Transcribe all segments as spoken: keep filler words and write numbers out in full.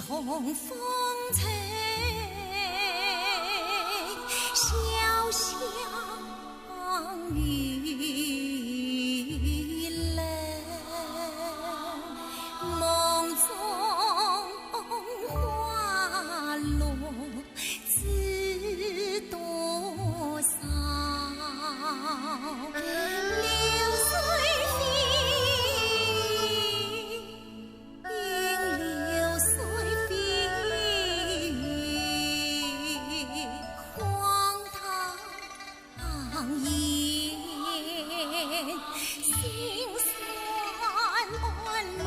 风风吹，潇潇雨冷，梦中花落知多少。流水飞，流水飞，荒唐言，心酸泪。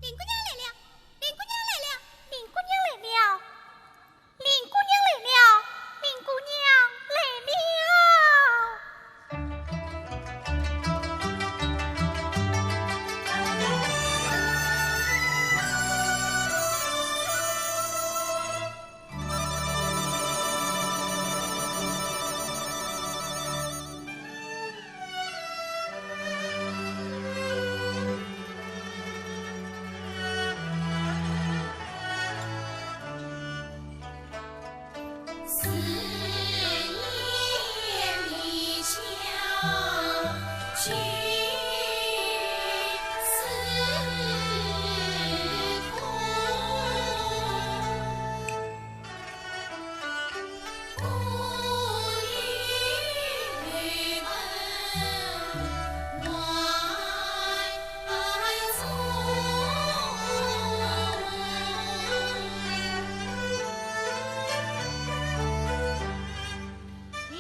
林姑娘来了，林姑娘来了，林姑娘来了。 林姑娘来了，林姑娘来了。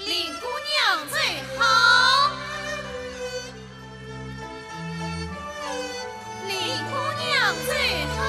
林姑娘走好，林姑娘走好。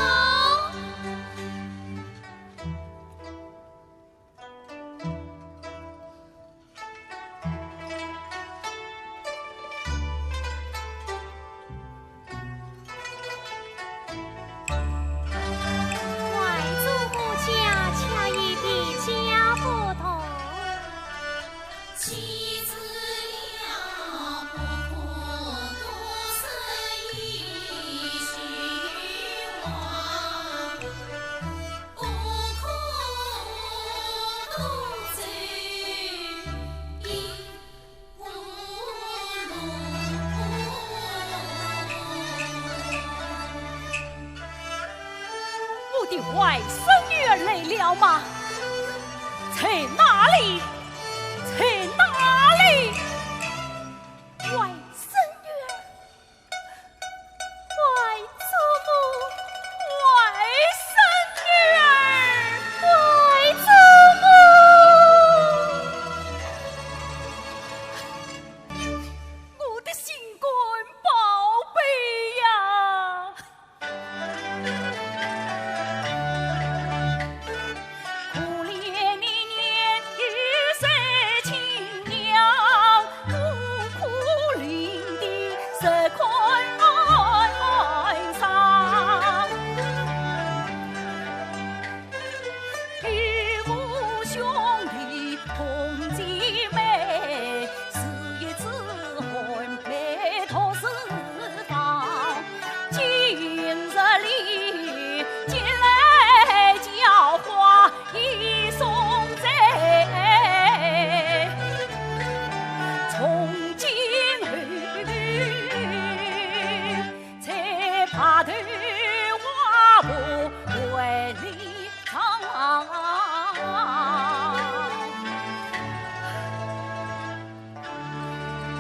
我的外甥女儿来了吗？在哪里？在哪里？外甥女儿，外祖母，外甥女儿，外祖母。 我的心肝宝贝呀！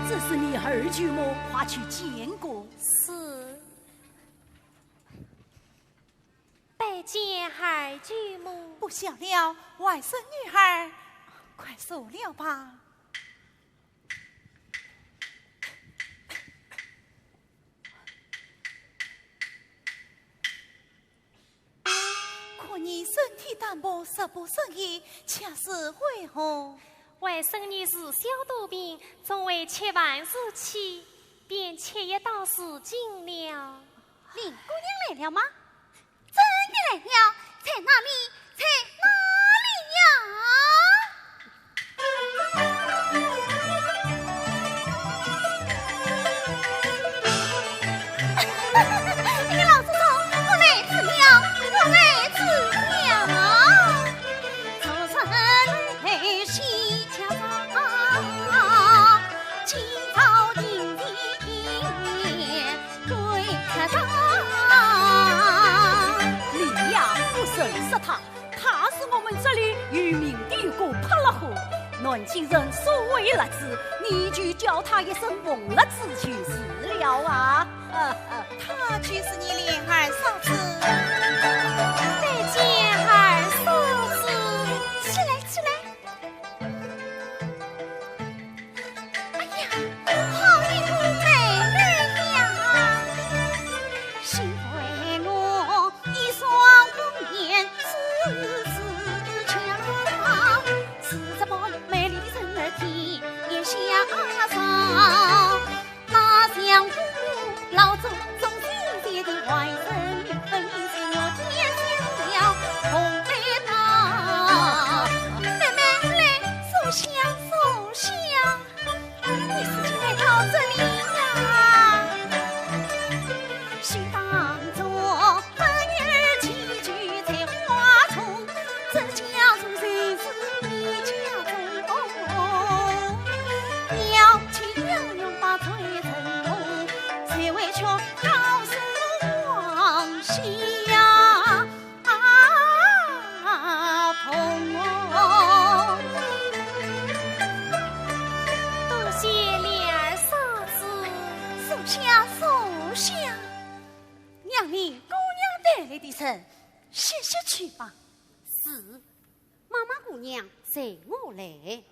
这是你二舅么？快去见过。是。见二舅母。不小了，外甥女儿，快坐了吧。 看你身体单薄，食不胜衣，却是为何？外甥女自小多病，总为吃饭时气，便吃一道时尽了。林姑娘来了吗？真的来了，在哪里？在哪里呀？ 你老祖宗，我来迟了，我来迟了。你呀，不认识他。 他是我们这里有名的一个泼辣货，南京人素为辣子，你就叫他一声红辣子就是了啊。他就是你琏二嫂子。参见二嫂子。起来，起来。 哎呀，好一个妹妹呀！妹妹，来，坐下，坐下。 你是新来到这里呀？啊，婆哦。多谢琏二嫂子。坐下，坐下。娘，你姑娘带来的人，歇歇去吧。是，妈妈姑娘随我来。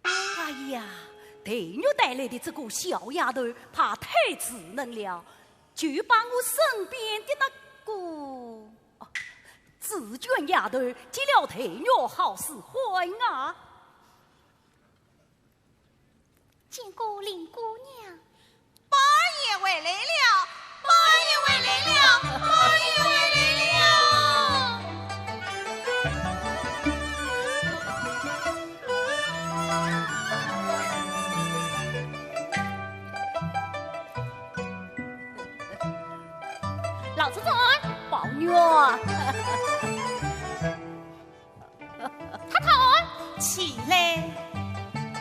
哎呀，黛玉带来的这个小丫头怕太稚嫩了，就把我身边的那个，哦，紫鹃丫头给了黛玉好使唤啊。 见过林姑娘。宝二爷回来了，宝二爷回来了，宝二爷回来了。老祖宗。宝玉。 太太。起来。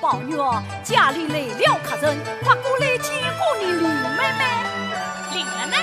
宝玉，家里来了客人，快过来见过你林妹妹。林妹妹？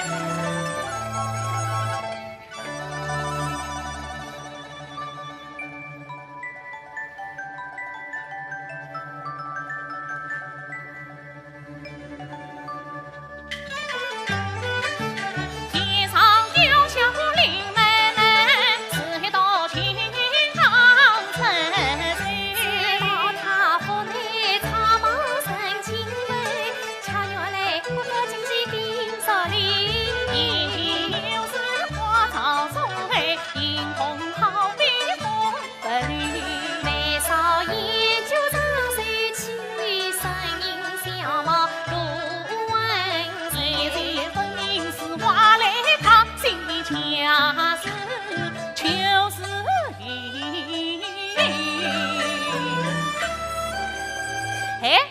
哎，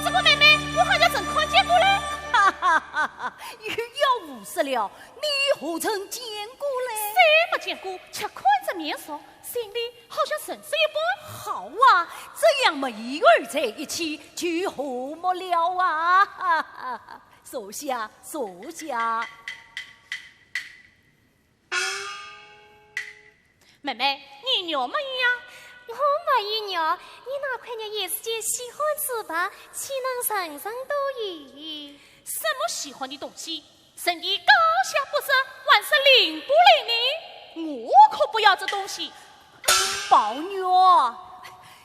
这个妹妹，我好像曾看见过嘞。哈哈哈哈，又要胡说了，你何曾见过嘞？虽没见过，却看着面熟， 心里好像认识一般。好啊，这样么一二在一起就和睦了啊！坐下，坐下。妹妹，你肉没有呀？我没有肉，你那块肉也是件稀罕之物，岂能人人都有？什么稀罕的东西？人体高下不说，还是灵不灵呢？我可不要这东西。宝玉，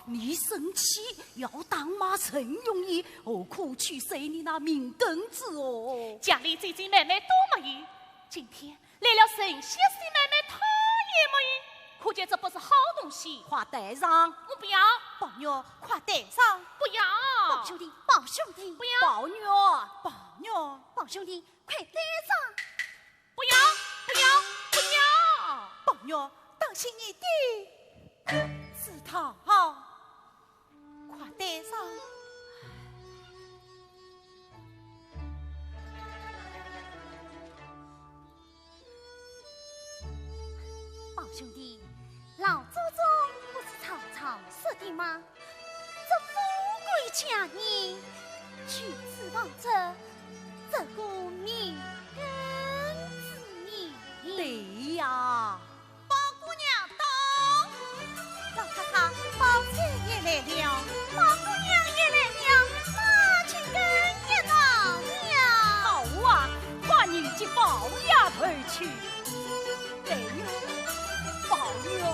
你生气要打骂陈容易，何苦去摔你那明灯子哦？家里姐姐妹妹都没有，今天 来了神仙仙妹妹她也没有，可见这不是好东西。快带上。我不要。宝玉，快带上。不要。宝兄弟，宝兄弟。不要。宝玉。宝玉。宝兄弟，快带上。不要，不要，不要。宝玉，当心你的指头。 快带上。宝兄弟，老祖宗不是常常说的吗？这富贵佳人，君子望之，这个明灯之人。对呀。 宝姑娘到。老太太，宝姐也来了。宝姑娘也来了，那就更热闹了。好啊，快迎接宝丫头去。对呀，宝玉啊。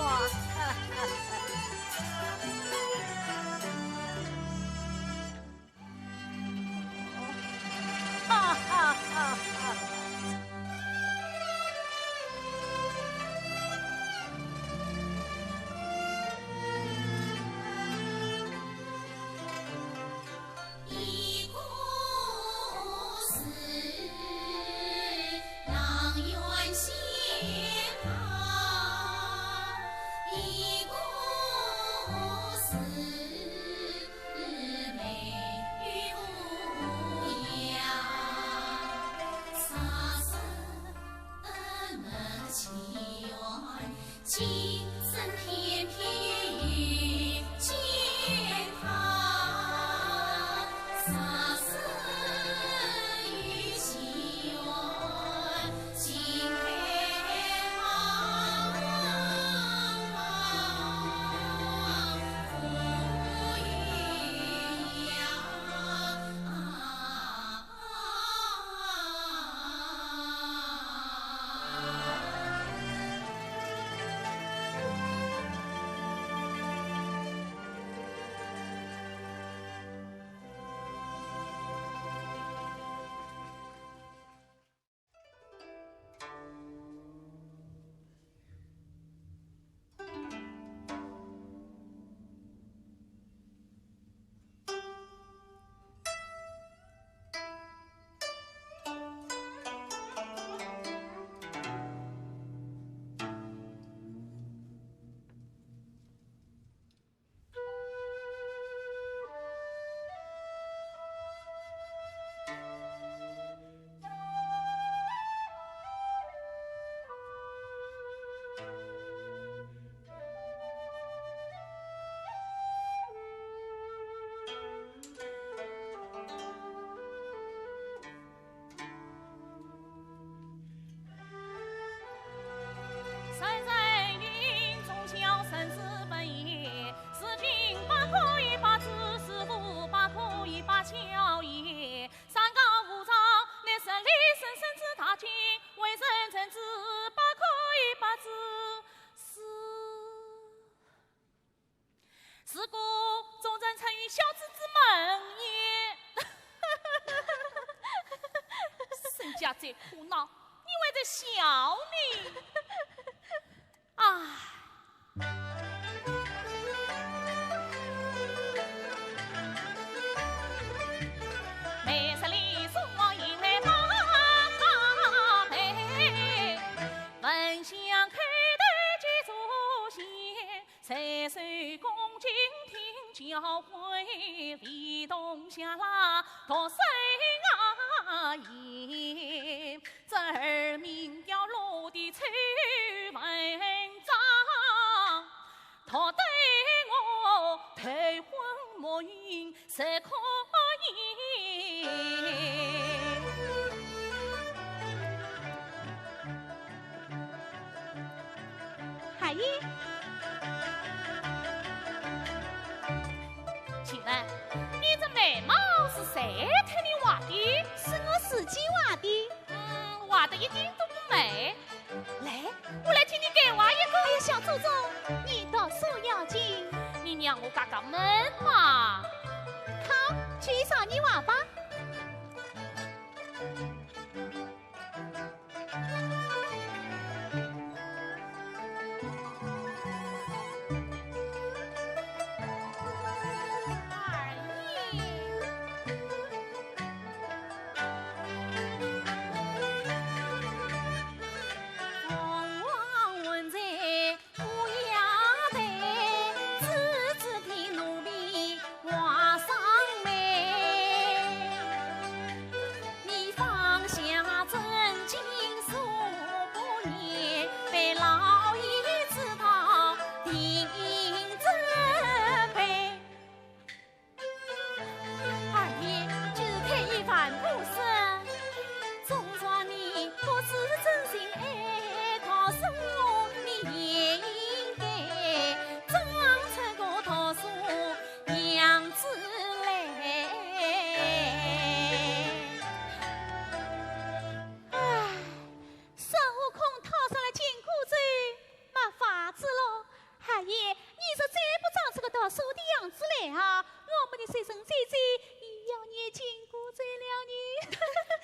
人人云：忠孝三字本也，是君不可以不知，是父不可以不教也。三纲五常，乃是立身圣旨大戒，为人臣子不可以不知，是 是故忠臣出于孝子之门也。人家在苦恼，你还在笑呢。唉。每日里送往迎来八百，闻香叩头见祖先， 再受恭敬听教诲，唯懂下拉读书啊言。这儿民调落地凑文章，读得我头昏目晕，是可以。 还有，几坏的？嗯，坏的一点都不美。来，我来替你改坏一个。哎呀，小祖宗，你读书要紧。你让我解解闷嘛。好，就依照你话吧。 二爷，就是太医范布施，纵然你不是真心爱读书，你也应该装出个读书样子来。唉，孙悟空套上了紧箍咒，没法子了。 二爷，你若再不装出个读书的样子来啊，我们的学生姐姐也要念紧箍咒了呢。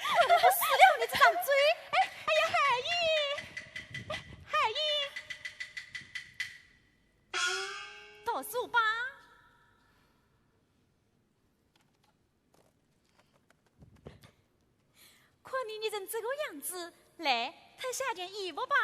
我不死了你这张嘴！哎，哎呀，二爷，哎，二爷，读书吧。 看你热成这个样子，来，脱下件衣服吧。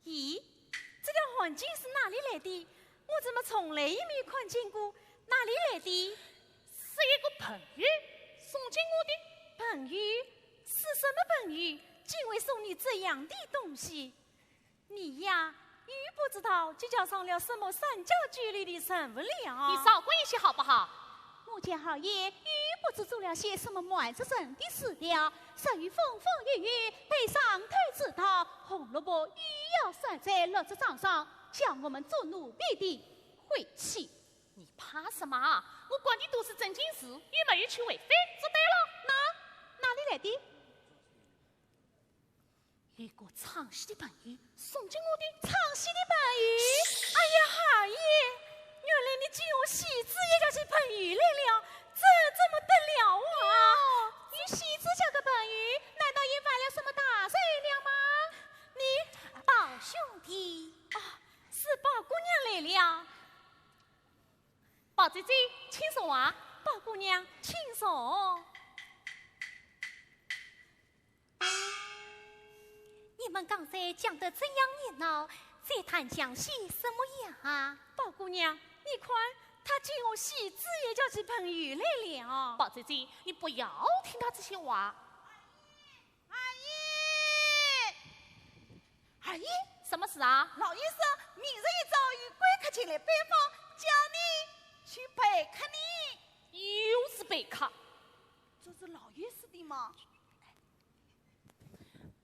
咦，这条汗巾是哪里来的？我怎么从来也没看见过？哪里来的？是一个朋友送给我的。朋友？是什么朋友？竟会送你这样的东西？你呀，又不知道结交上了什么三教九流的人物了。你少管一些好不好？我家二爷又不知做了些什么瞒着人的事了，属于风风雨雨，被上头知道，红萝卜又要摔在落子掌上，叫我们做奴婢的。晦气！你怕什么啊？我管的都是正经事，又没有去违反，说对了。那，哪里来的？一个唱戏的朋友送给我的。唱戏的朋友？哎呀，二爷，原来你竟和戏子也叫起朋友来了，这怎么得了啊？哦，与戏子交个朋友，难道也犯了什么大罪了吗？你，宝兄弟。啊，是宝姑娘来了。宝姐姐，请坐啊。宝姑娘，请坐。 你们刚才讲得这样热闹，在谈讲些什么呀？宝姑娘，你看，他竟和戏子也叫起朋友来了。宝姐姐，你不要听他这些话。二爷，二爷，什么事啊？老爷说明日一早有贵客前来拜访，叫你去陪客呢。又是陪客？这是老爷说的吗？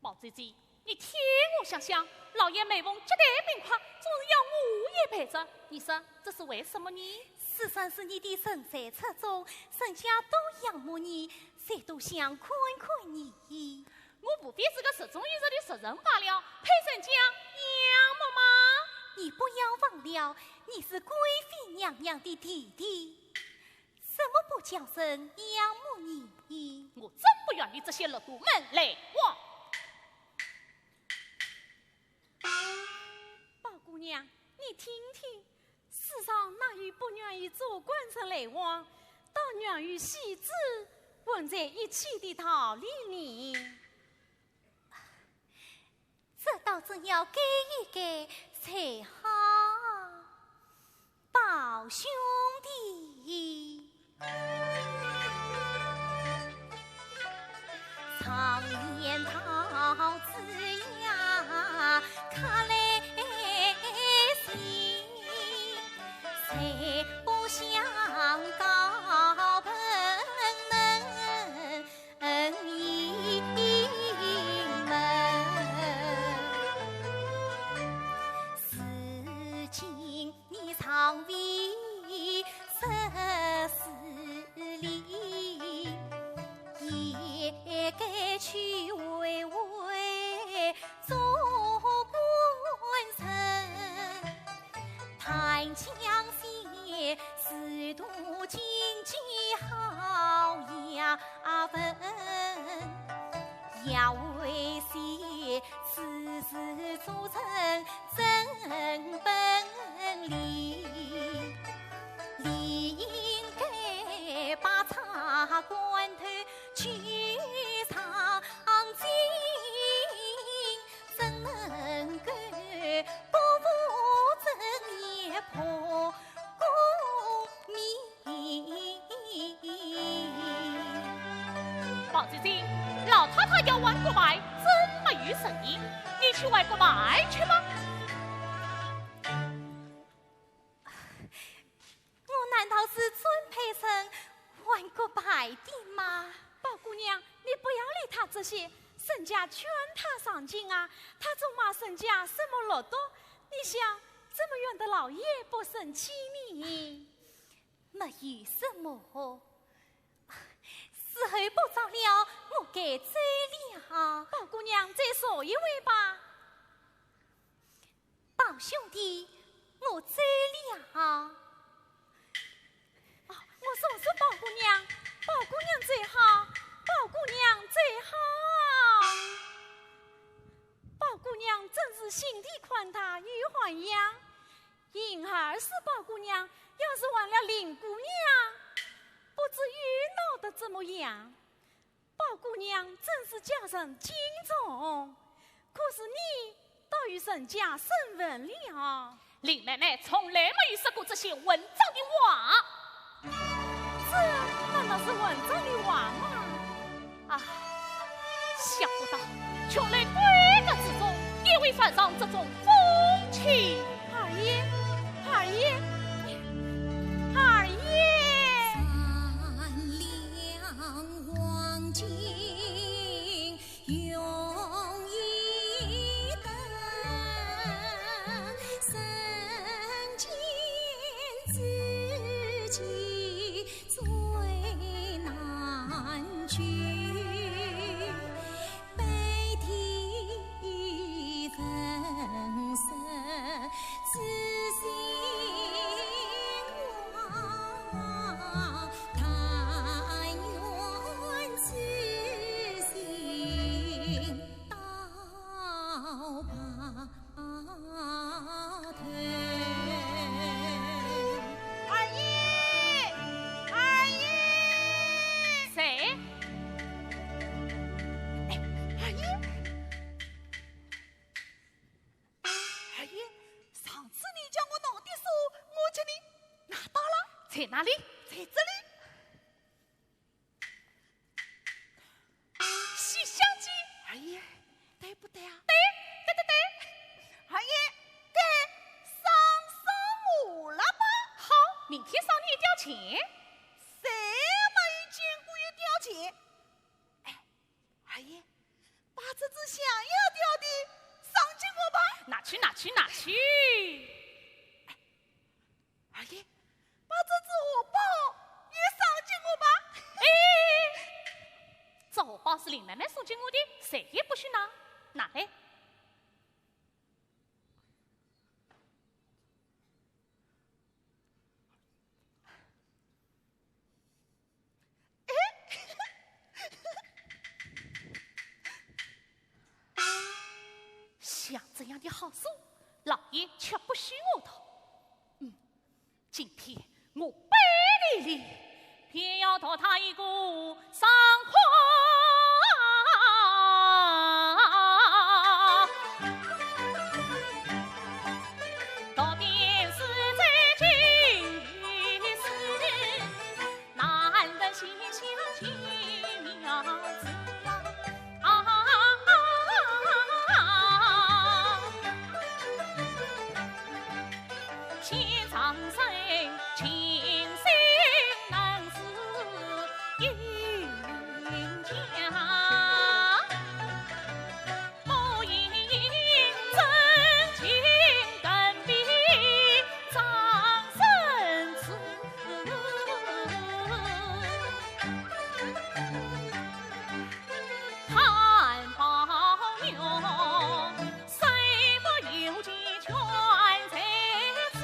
宝姐姐，你替我想想，老爷每逢接待宾客，总是要我也陪着，你说这是为什么呢？世上是你的人才出众，人家都仰慕你，谁都想看看你。我无非是个十中有十的俗人罢了，配人家仰慕吗？你不要忘了，你是贵妃娘娘的弟弟。 怎么不叫人仰慕你？我真不愿与这些禄蠹们来往。宝姑娘，你听听，世上哪有不愿与做官人来往，倒愿与戏子混在一起的道理呢？ 这倒真要改一改才好，宝兄弟。要为谁，此事做成怎本理？理应该把茶罐头去尝尽，怎能够不务正业破功名？ 宝姐姐，老太太要玩骨牌，真没有诚意，你去玩骨牌去吧。我难道是专派人玩骨牌的吗？宝姑娘，你不要理他这些，人家劝他上进啊，他总骂人家什么禄蠹，你想，这么远的老爷不生气呢？ 没有什么。时候不早了，我该走了。宝姑娘，再坐一会吧。宝兄弟，我走了。哦，我送送宝姑娘，宝姑娘走好，宝姑娘走好。宝姑娘真是心地宽大又涵养， 因儿是宝姑娘，要是换了林姑娘，不知又闹得怎么样。宝姑娘真是叫人敬重，可是你倒与人家生分了。林妹妹从来没有说过这些混账的话。 这难道是混账的话吗？啊，想不到，穷人闺阁之中也会犯上这种风气。二爷，二爷，二爷！三两黄金 用一等，人间之际最难求，白头人生自心 但愿此心到白头。二爷，二爷！谁？哎，二爷。 二爷，上次你叫我拿的书，我给你拿到了。在哪里？在这里。西厢记。二爷，对不对啊？对，对对对。二爷，对，赏赏我了吧。好，明天赏你一吊钱。谁没有见过一吊钱？哎， 二爷，把这只象牙吊的赏给我吧。拿去，拿去，拿去。哎，二爷，把这只荷包也赏给我吧。哎，这荷包是林妹妹送给我的，谁也不许拿。拿来。 像这样的好书，老爷却不许我读。嗯，今天我背地里偏要读它一个爽快。读遍书在今于世， 难得闲相见妙子啊！啊，先生人情深能似云桥。 我应真情更比张生子，看宝玉虽不有几全才子，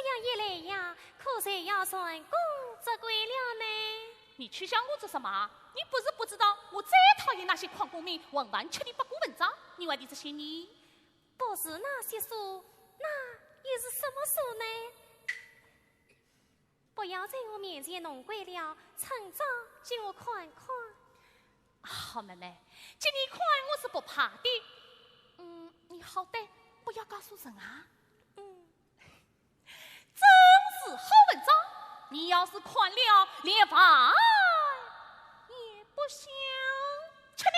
这样一来呀，可就要蟾宫折桂了呢。你取笑我做什么？你不是不知道，我最讨厌那些诓功名、混饭吃的八股文章。你问的这些呢？不是那些书，那又是什么书呢？不要在我面前弄鬼了，趁早给我看看。好妹妹，给你看我是不怕的。嗯，你好歹不要告诉人啊。嗯。 真是好文章，你要是看了，连饭也不想吃呢。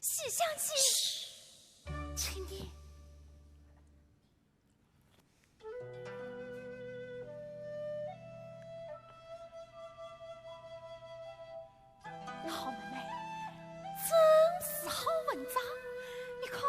西厢记，请你。好妹妹，真是好文章，你看。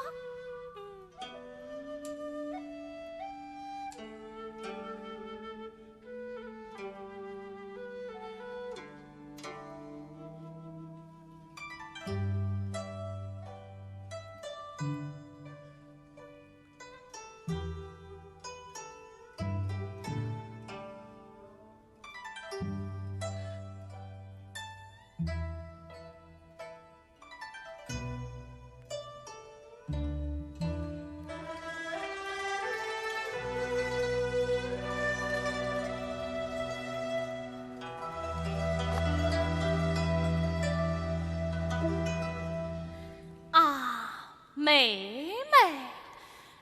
啊，妹妹，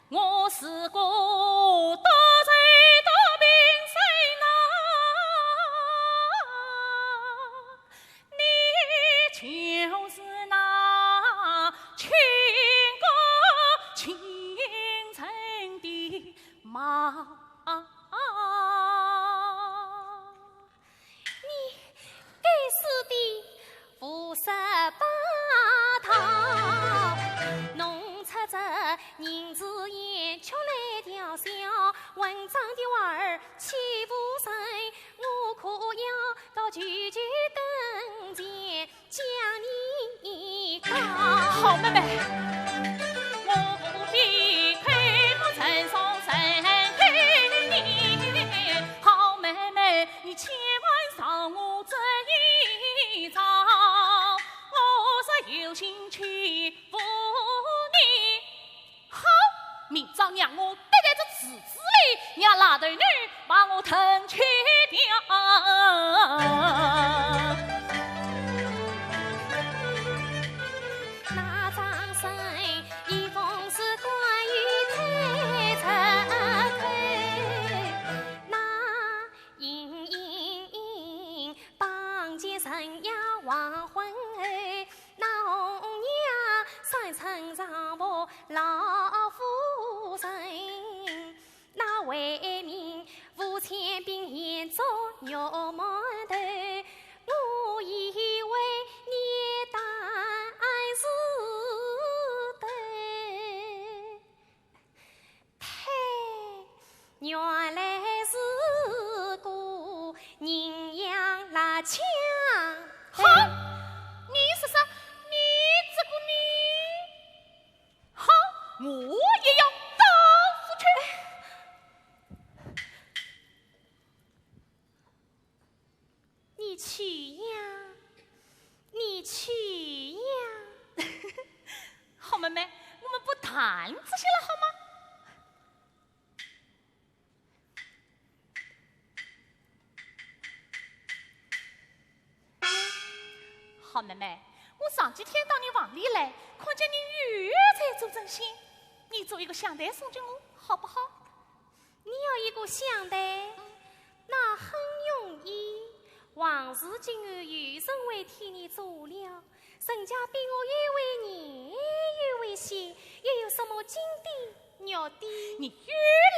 我是个多才多病人呐，你就是那倾国倾城的貌。 你该死的胡说八道，弄出这银子眼却来调笑，混账的娃儿欺负人，我可要到舅舅跟前 讲你道。好妹妹，我不必开口，承受承受你。好妹妹，你千万饶我这一遭，我是有心欺负你。 好，明朝让我得罪这池子里，让癞头女把我吞吃掉。那张生一封是关于太子口，那隐隐绑架人呀亡魂后， 那红娘三生丈夫老夫人，那为民夫千兵险捉肉馒头，我以为你当是对。 忒，原来是个人样蜡枪。好，你说说，你这个你，好，我也要打出去。 你去呀，你去呀。好妹妹，我们不谈这些了，好吗？好妹妹，我上几天到你房里来，看见你又在做针线，你做一个香袋送给我，好不好？ 你要一个香袋，那很容易。横竖今后有人会替你做了，人家比我又会染又会线，又有什么金的、玉的。你又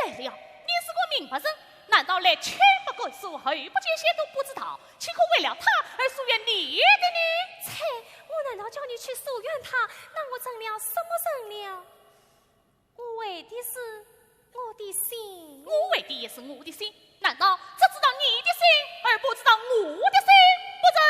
来了，你是个明白人，难道连前不看书后不见线都不知道，岂可为了他而疏远你的呢？切，我难道叫你去疏远他？那我成了什么人了？的也是我的心，难道只知道你的心，而不知道我的心，不成？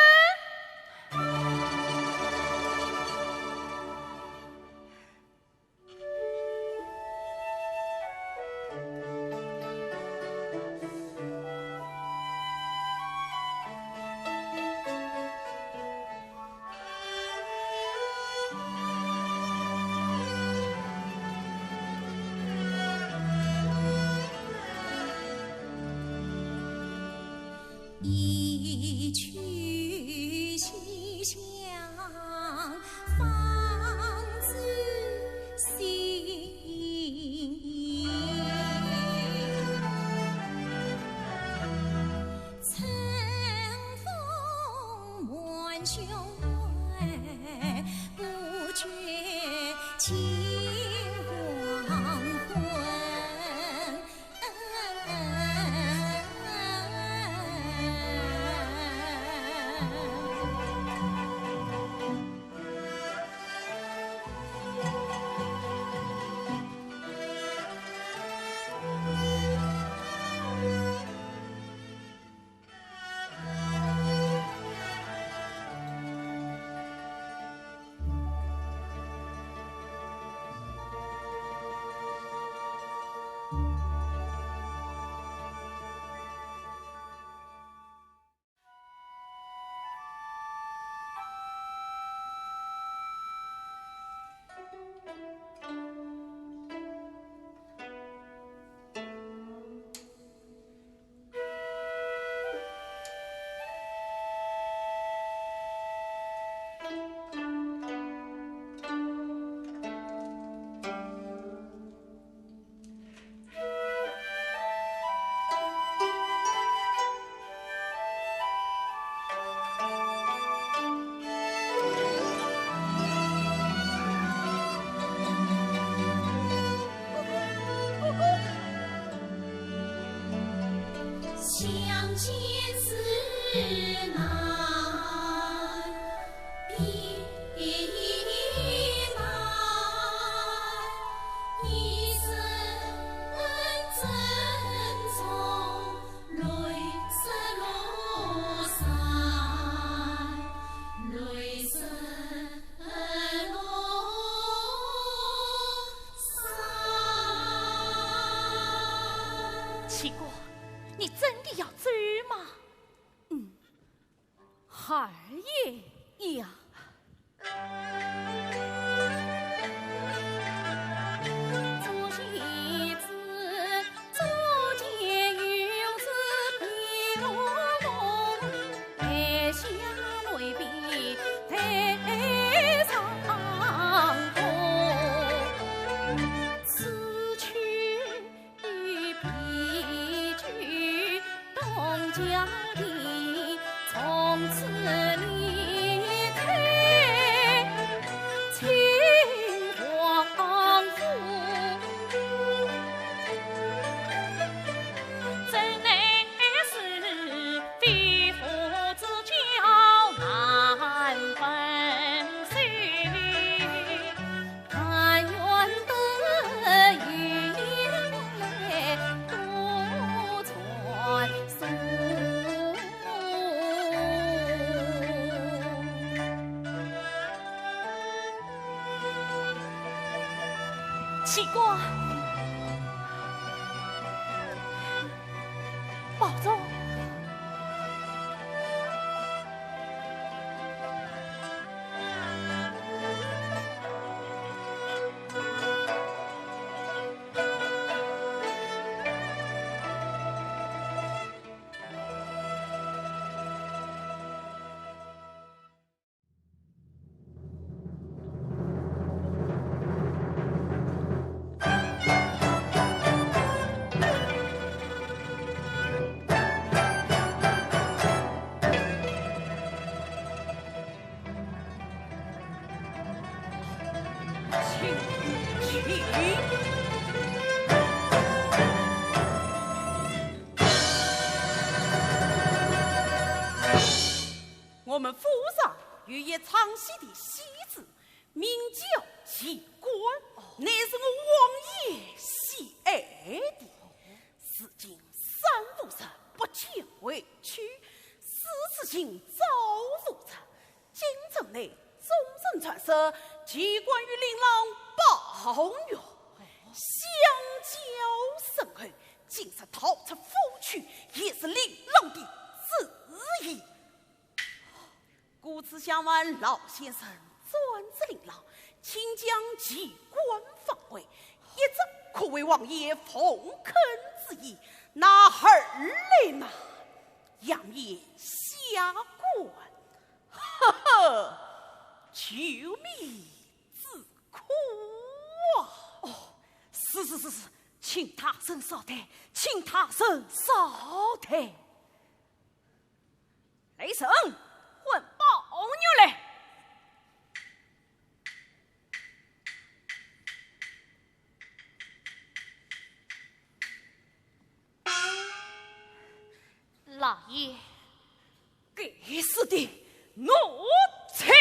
七哥，你真的要走吗？嗯，孩儿也要。七哥，保重。请，请。 我们府上有一唱戏的戏子，名叫齐官，乃是我王爷喜爱的。如今三五日不见回去，是时情早无人。京城内众人传说，齐官与令郎抱怨，相交甚厚，今日逃出府去，也是令郎的主意。 故此想问老先生转旨令郎，请将齐官放回，一则可为王爷奉恳之意，那二来嘛，扬言下官，呵呵，救命之苦啊！哦，是是是是，请大人稍待，请大人稍待。 雷神，唤宝玉来。老爷，该死的奴才！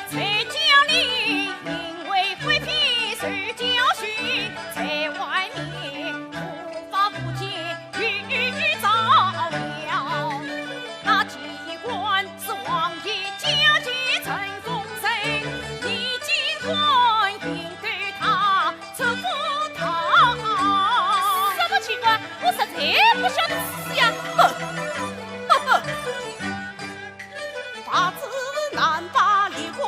在家里因为贵妃受教训，在外面无法无天与照耀。那奇官是王爷家中正宫人，你竟敢应对他，这不道。什么奇官？我实在不晓得此事呀。哼，哼哼。 发自难把李国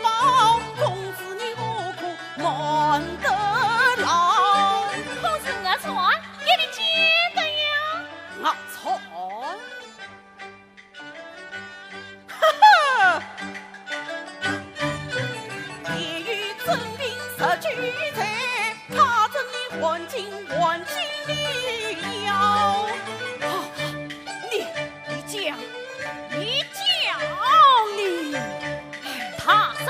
宝，公子你何苦瞒得牢？公子讹传，给你奸的呀。讹传？哈哈！也有真凭实据在，他真你还敬还敬礼呀。啊，你 你讲，你讲你。大人，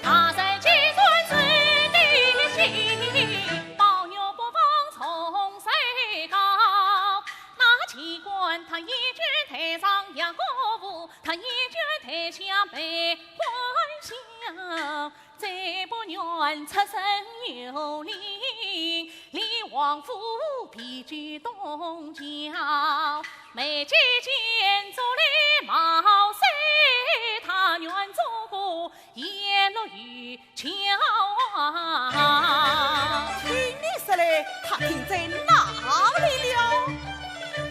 大人既然是你，宝玉不妨从实告。那奇官他一句台上压过府，他一句台下被官笑。 再不愿出身游离，离王府避居东郊。眉间间做了茅塞，他愿做个叶落渔樵啊。听你说来，他听在哪里了？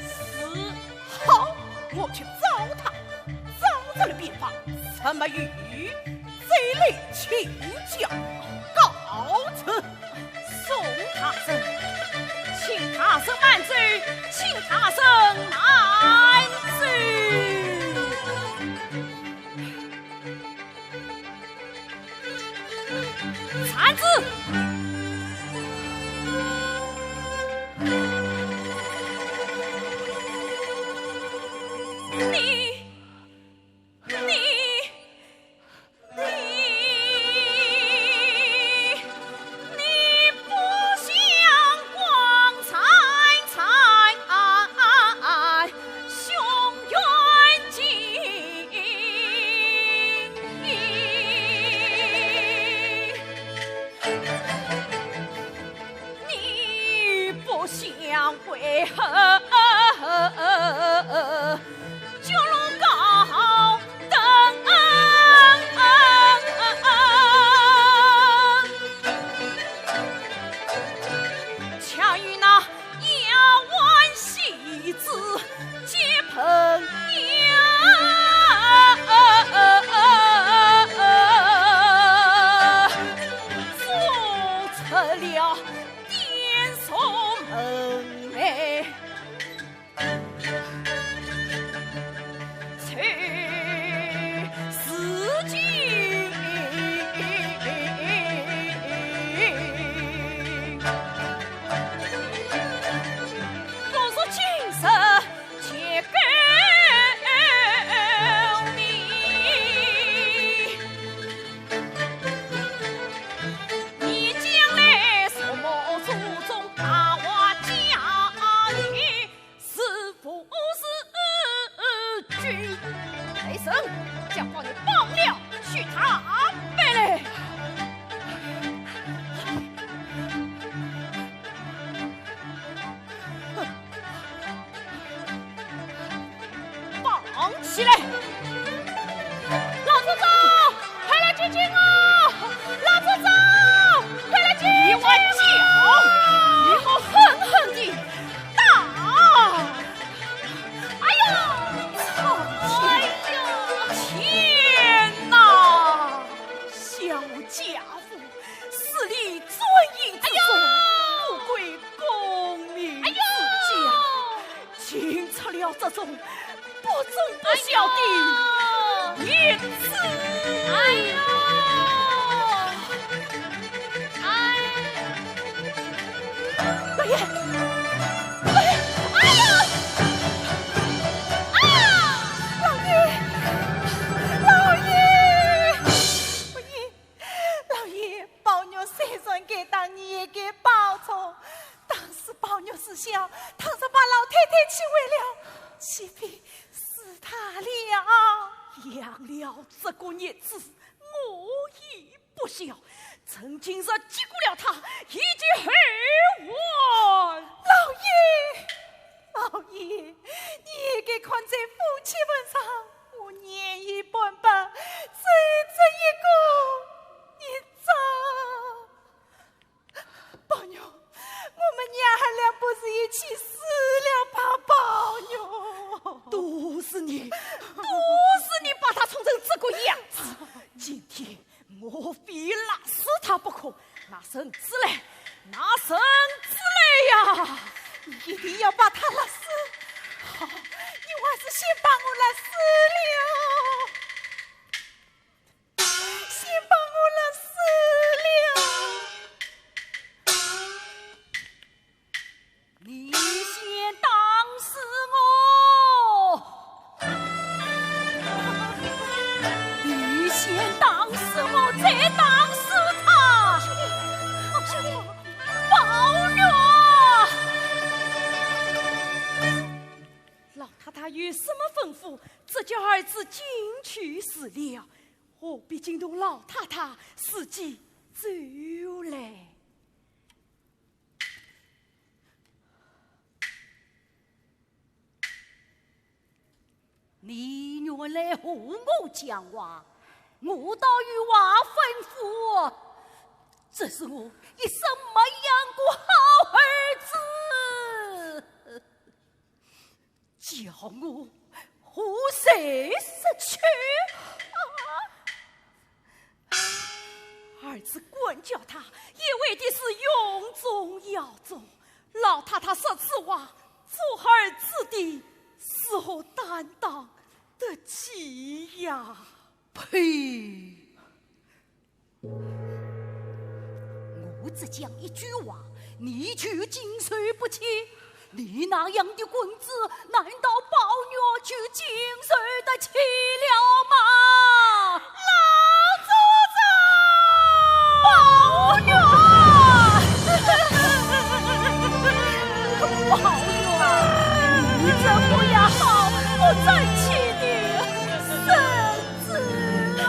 是，好，我去找他，找着了便放，什么鱼 这里请教，告辞。宋大人，请大人慢走，请大人慢走。传旨！你，你， 你，你不想光彩在胸前尽。你不想为何 角落高登，恰与那丫鬟戏子结朋友，做出了点什么来。 雷神，将宝玉绑了，取他回来。起来！老祖宗，快来救救我！老祖宗，快来救救我！你还叫！你给我狠狠地打！哎呦！操！哎呦！天哪！小家伙，势利专营之众，哎呦！不归功名之家，哎呦！竟出了这种不忠不孝的逆子！哎呦！哎呦！哎，老爷，老爷，哎呀！啊！老爷，老爷，不行， 老爷，宝玉虽然该当年也该报仇，当时宝玉是小，倘若把老太太气坏了，岂非是他了？养了这个孽子，我也不孝，趁今日结果了他，以绝后患。老爷， 老爷，你也该看在夫妻份上，我年已半百，只有这一个孽障。宝玉，我们娘儿俩不如一起死了吧，宝玉。都是你，都是你把他宠成这个样子。今天 我非勒死他不可，拿绳子来，拿绳子来呀！你一定要把他勒死？好，你还是先把我勒死了，先把我勒死了。 你先打死我！你先打死我，再打死他！宝玉！老太太有什么吩咐，只叫儿子进去是了，何必惊动老太太，自己走来？ 你原来和我讲话，我倒有话吩咐。这是我一生没养过好儿子，叫我和谁说去？啊！ 儿子管教他，也为的是荣宗耀宗。老太太说此话，做儿子的是何担当得起呀？呸！我只讲一句话， 你就经受不起？你那样的棍子，难道宝玉就经受得起了吗？老祖宗！宝玉！宝玉，你这副样貌，不争气的孙子哦！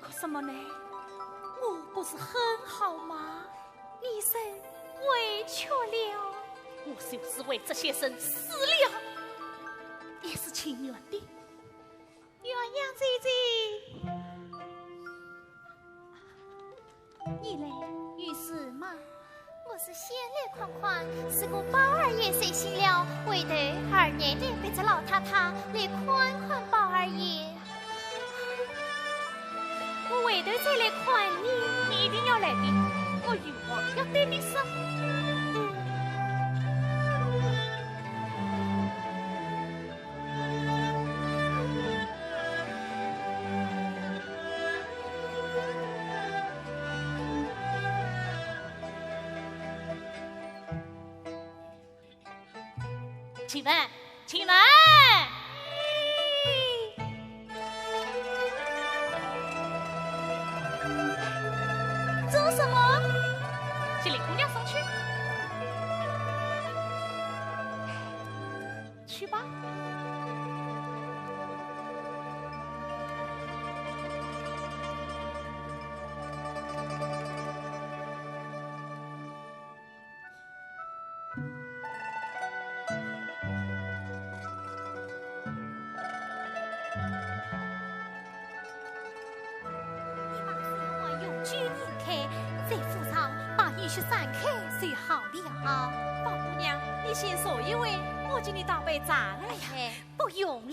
可什么呢？我不是很好吗？你受委屈了。我就是为这些人死了，也是情愿的。鸳鸯姐姐，你来有事吗？ 我是先来看看，是我宝二爷睡醒了，回头二奶奶陪着老太太来看看宝二爷。我回头再来看你。你一定要来的，我有话要对你说。嗯。 请问，请问。做什么？给林姑娘送去。去吧。 你把水碗用酒汏开，在壶上把雨雪散开就好了。宝姑娘，你先坐一会，我给你倒杯茶来。哎呀，不用了。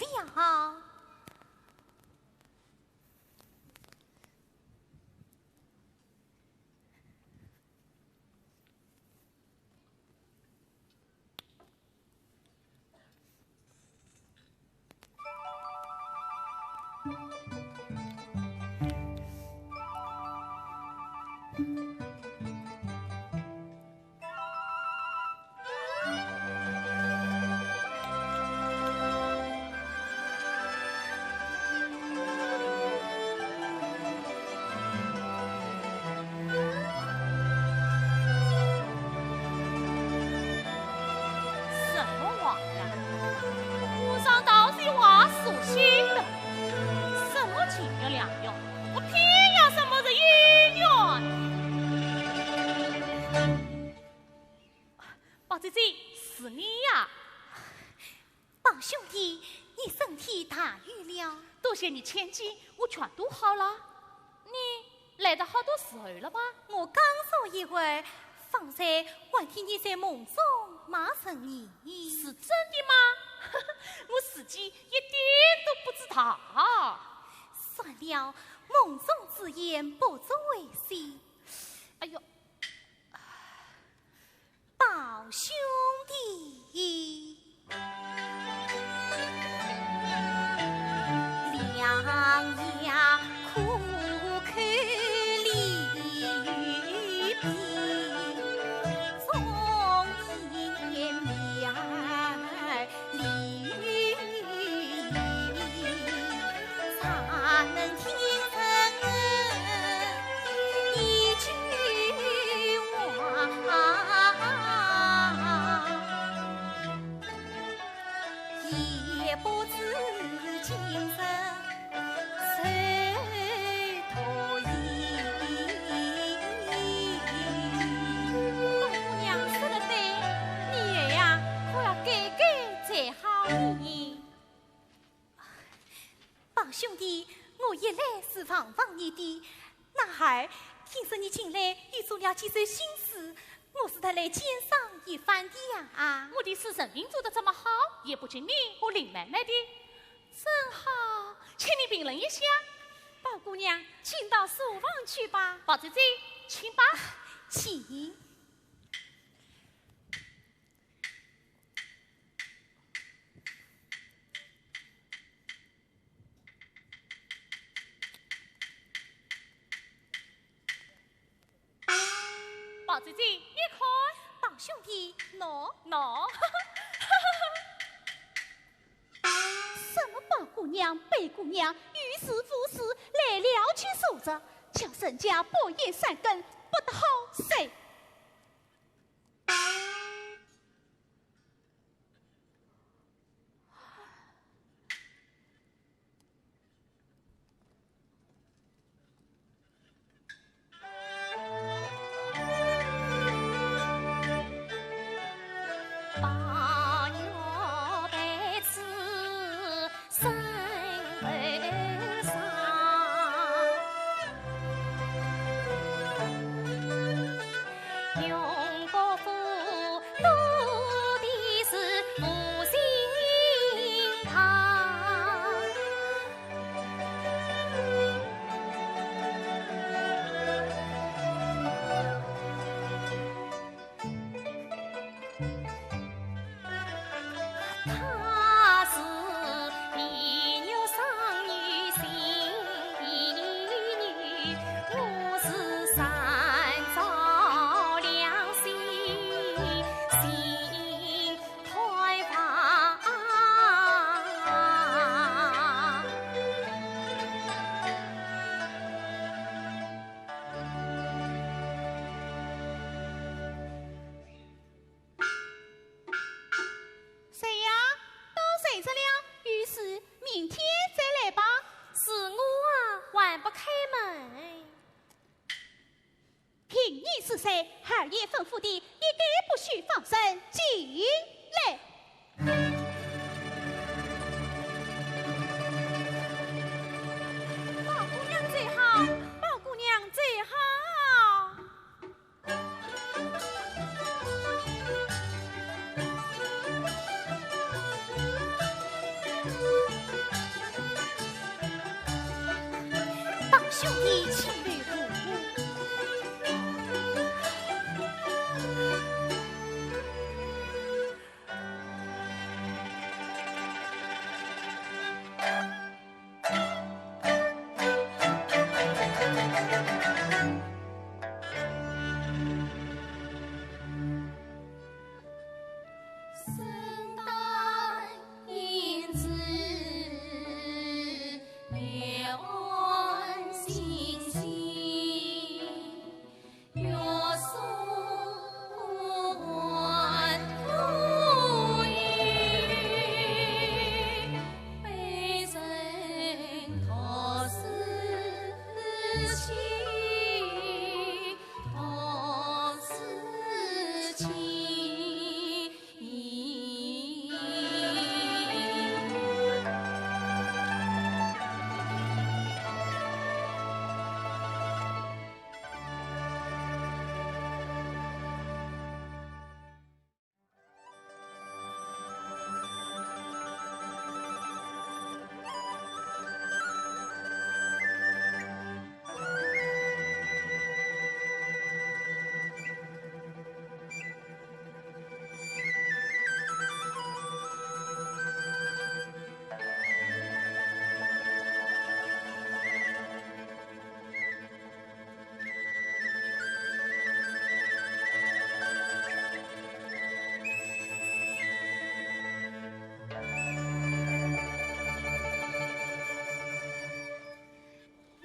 什么话呀？和尚道士话说心的，什么情愿良缘，我偏要什么人姻缘？宝姐姐，是你呀？ 宝兄弟，你身体大愈了？多谢你牵记，我全都好了。你来得好多时候了吧？我刚坐一会儿，方才还听你在梦中骂人呢。是真的吗？我自己一点都不知道。算了，梦中之言不足为信。哎呦， 宝兄弟。宝姑娘说得对，你呀，可要改改才好呢。 宝兄弟，我一来是望望你的，哪儿听说你近来又做了几首新诗，我是特来鉴赏一番的呀。我的诗人品做得这么好，也不及你和林妹妹的。真好，请你评论一下。宝姑娘，请到书房去吧。宝姐姐，请吧。请。 宝姐姐，你看。宝兄弟，喏。喏。什么宝姑娘、白姑娘，有事无事来了去坐着，叫人家白眼三更，不得好受。子虽二爷吩咐的，你定不许放生。进来。宝姑娘最好，宝姑娘最好。 当兄弟请留步。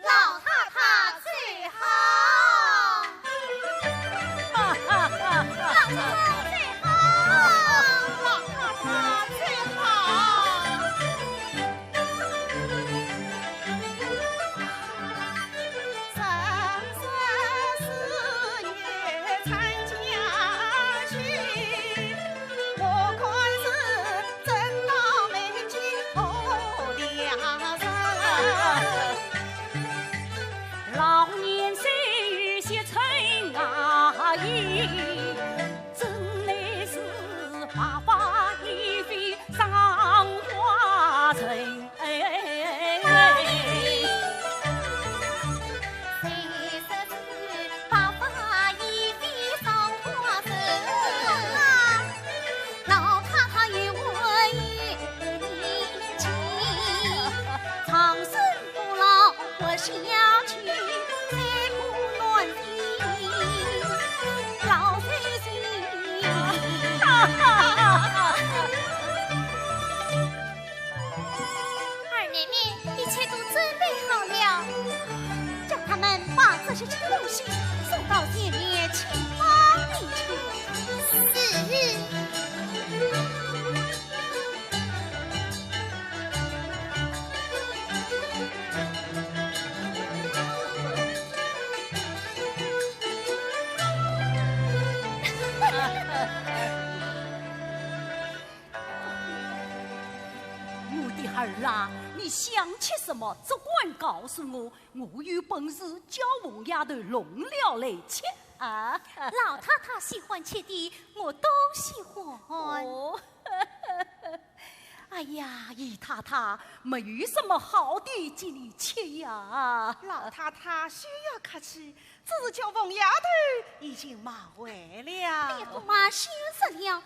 老太太最好。老太太最好。老太太最好。 老年虽有些春啊意，真乃是白发已非上花人。哎，虽说是白发已非上花人，老太太有位年纪，长生不老活下去，再苦难辛，老寿星。二奶奶，一切都准备好了，叫他们把这些吃东西送到前面请方里去。是。 我的儿啊，你想吃什么，只管告诉我，我有本事叫凤丫头弄了来吃啊。老太太喜欢吃的，我都喜欢。哦。哎呀，姨太太，没有什么好的给你吃呀。老太太休要客气，只是叫凤丫头已经忙坏了。姑妈休说了，我们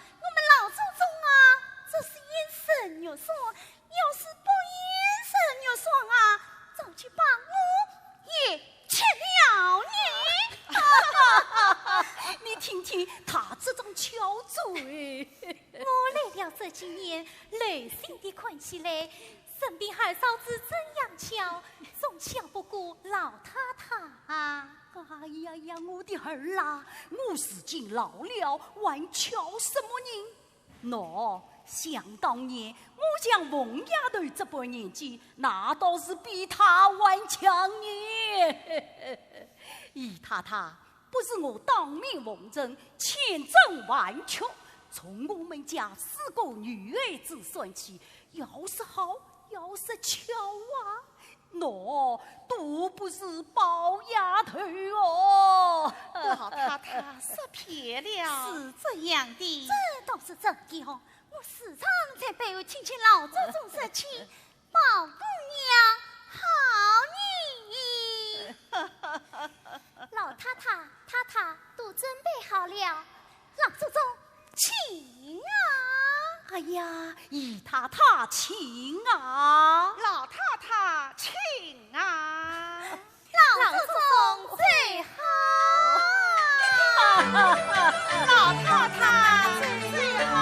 老祖宗啊，这是饮鸩月霜，要是不饮鸩月霜啊，早就把我也吃了呢。你听听，她这张巧嘴。我来了这几年，留心地看起来，身边二嫂子真样巧，总巧不过老太太啊。哎呀呀，我的儿啊，我如今老了，还巧什么人？喏，想当年，我像凤丫头这般年纪，那倒是比她还强呢。姨太太，不是我当面奉承，千真万确。从我们家四个女孩子算起，要说好，要说巧啊，喏，都不是包丫头哦。老太太说偏了。是这样的。这倒是真的哦，我时常在背后听见老祖宗说起， 宝姑娘好呢。老太太、太太都准备好了，老祖宗请啊。哎呀，姨太太请啊。老太太请啊。老祖宗最好。老太太最好。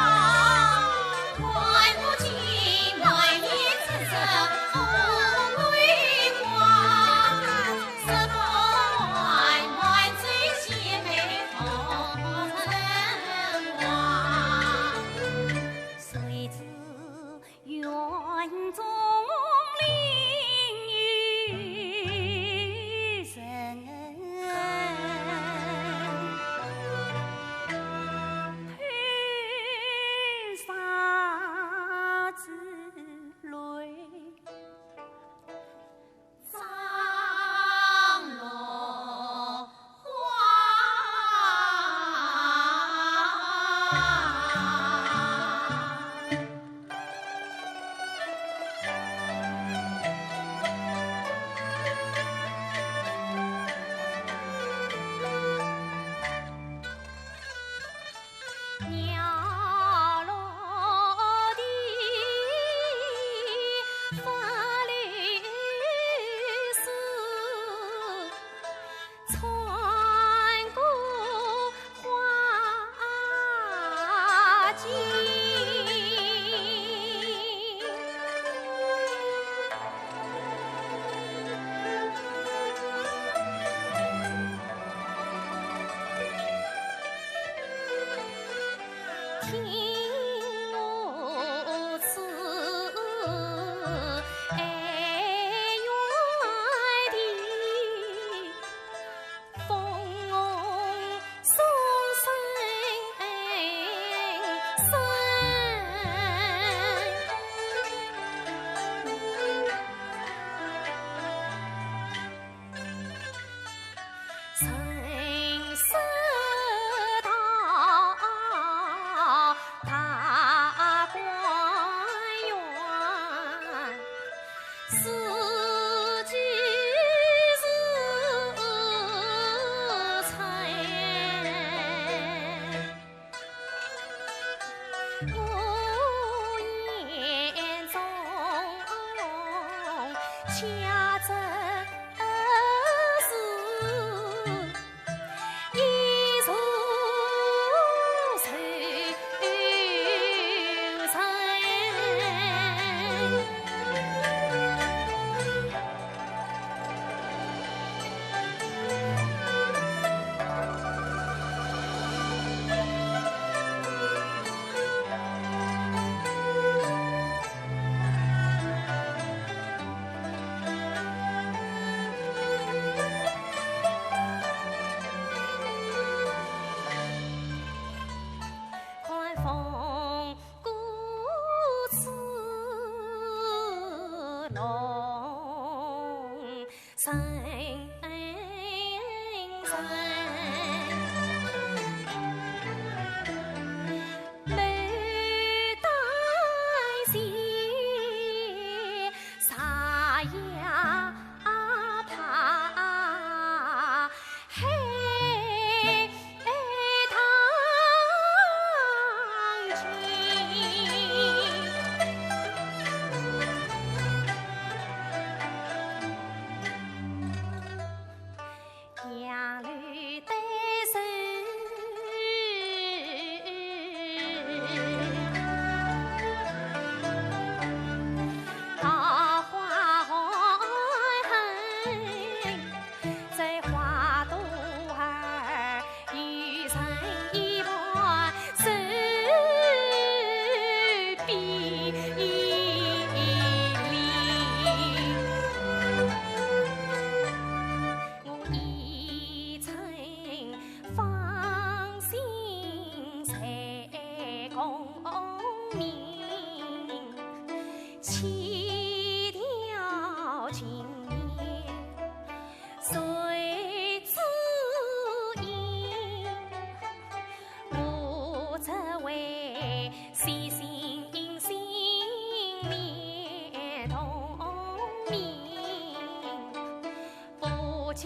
叫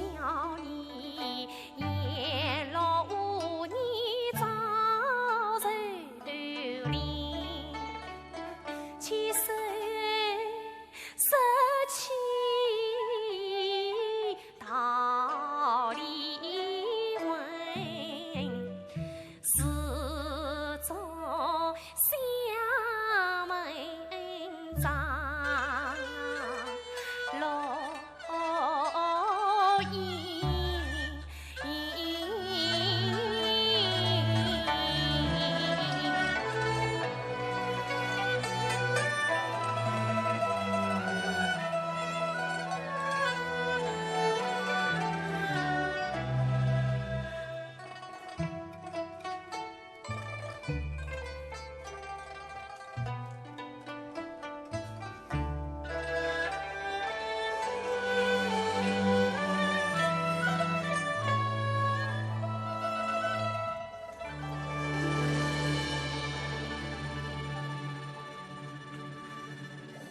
你沿路你早日头领，牵手说起道理问，始终 相问长路引。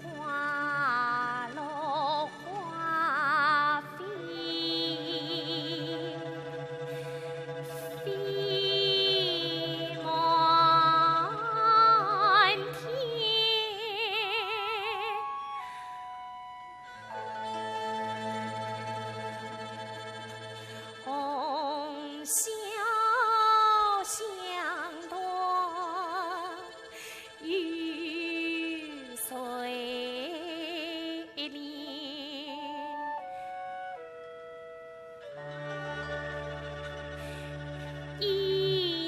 花落花飞飞满天，红消香断 雨水连。一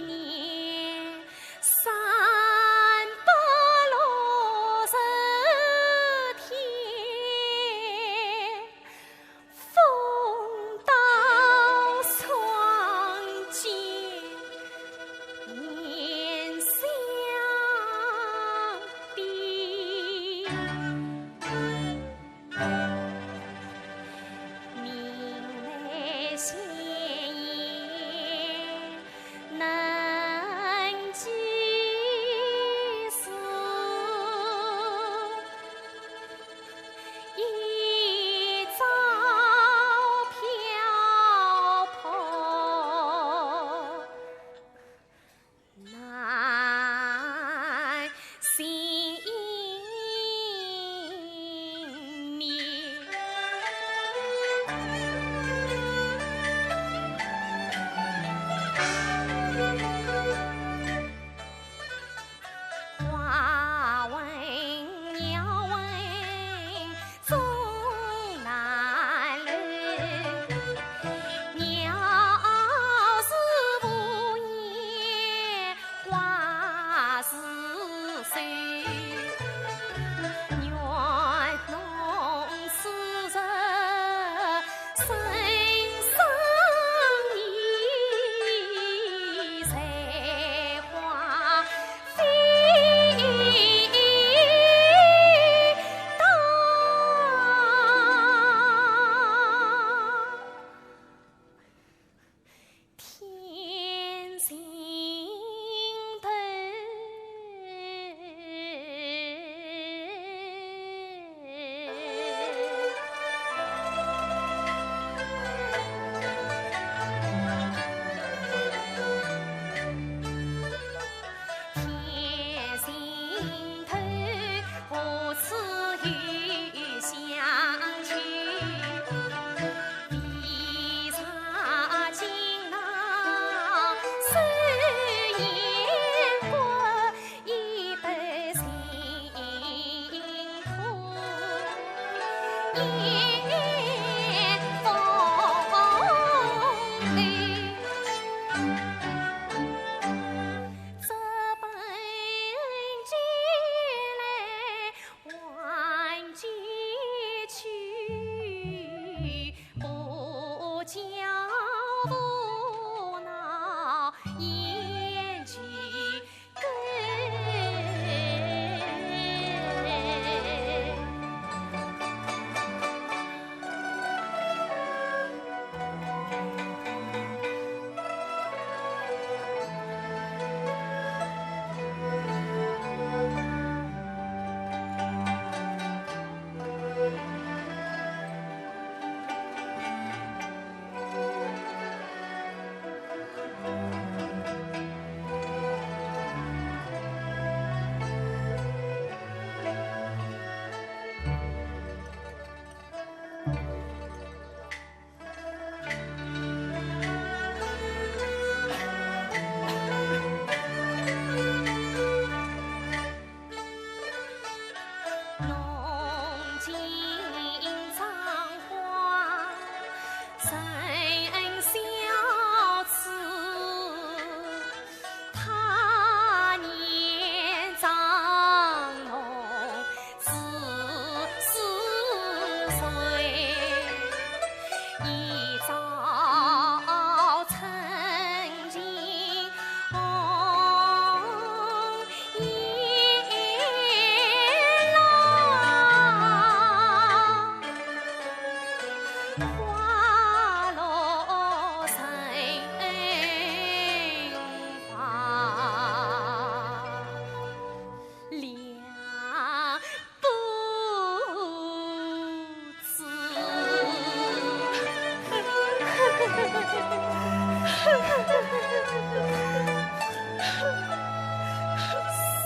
年三百六十天， 风刀霜剑年相比。明媒先言 能及时，一朝漂泊难 性命。花问鸟问 终难留。鸟是无言，花是愁。愿侬此生生世世才华 飞到天尽头。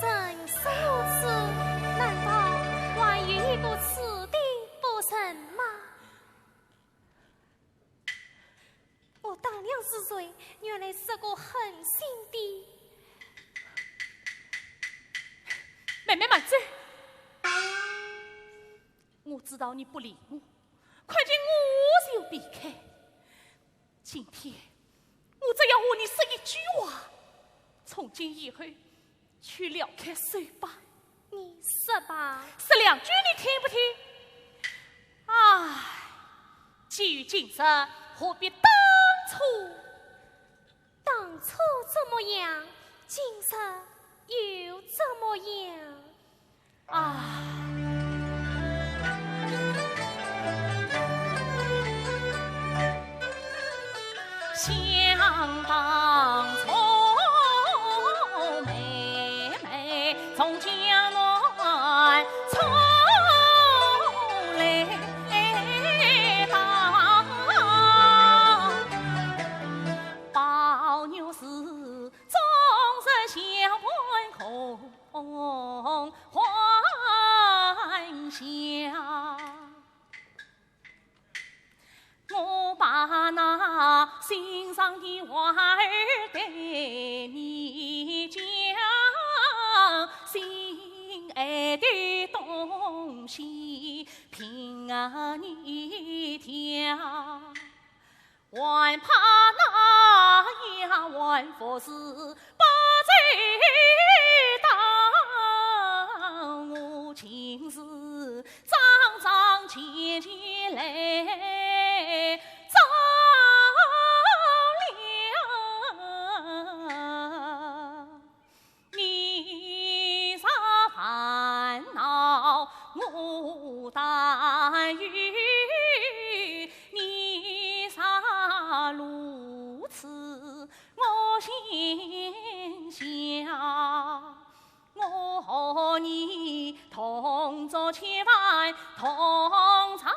人生如此，难道还有一个此地不成吗？我当年是谁，原来是个狠心的。妹妹慢走。我知道你不理我，看见我就避开。 今天我只要和你说一句话，从今以后，去撩开手吧。你说吧。说两句你听不听？唉，既于今日，何必当初？当初怎么样？今日又怎么样？ 啊。想当初，妹妹从江南出来到，宝玉是终日相伴空 欢笑。我把那心上的话儿对你讲，心爱的东西凭你挑。 还怕那丫鬟服侍不周到，我今日桩桩件件来做了。 你若烦恼我担忧，你若如此我心焦。我和你同坐千帆同长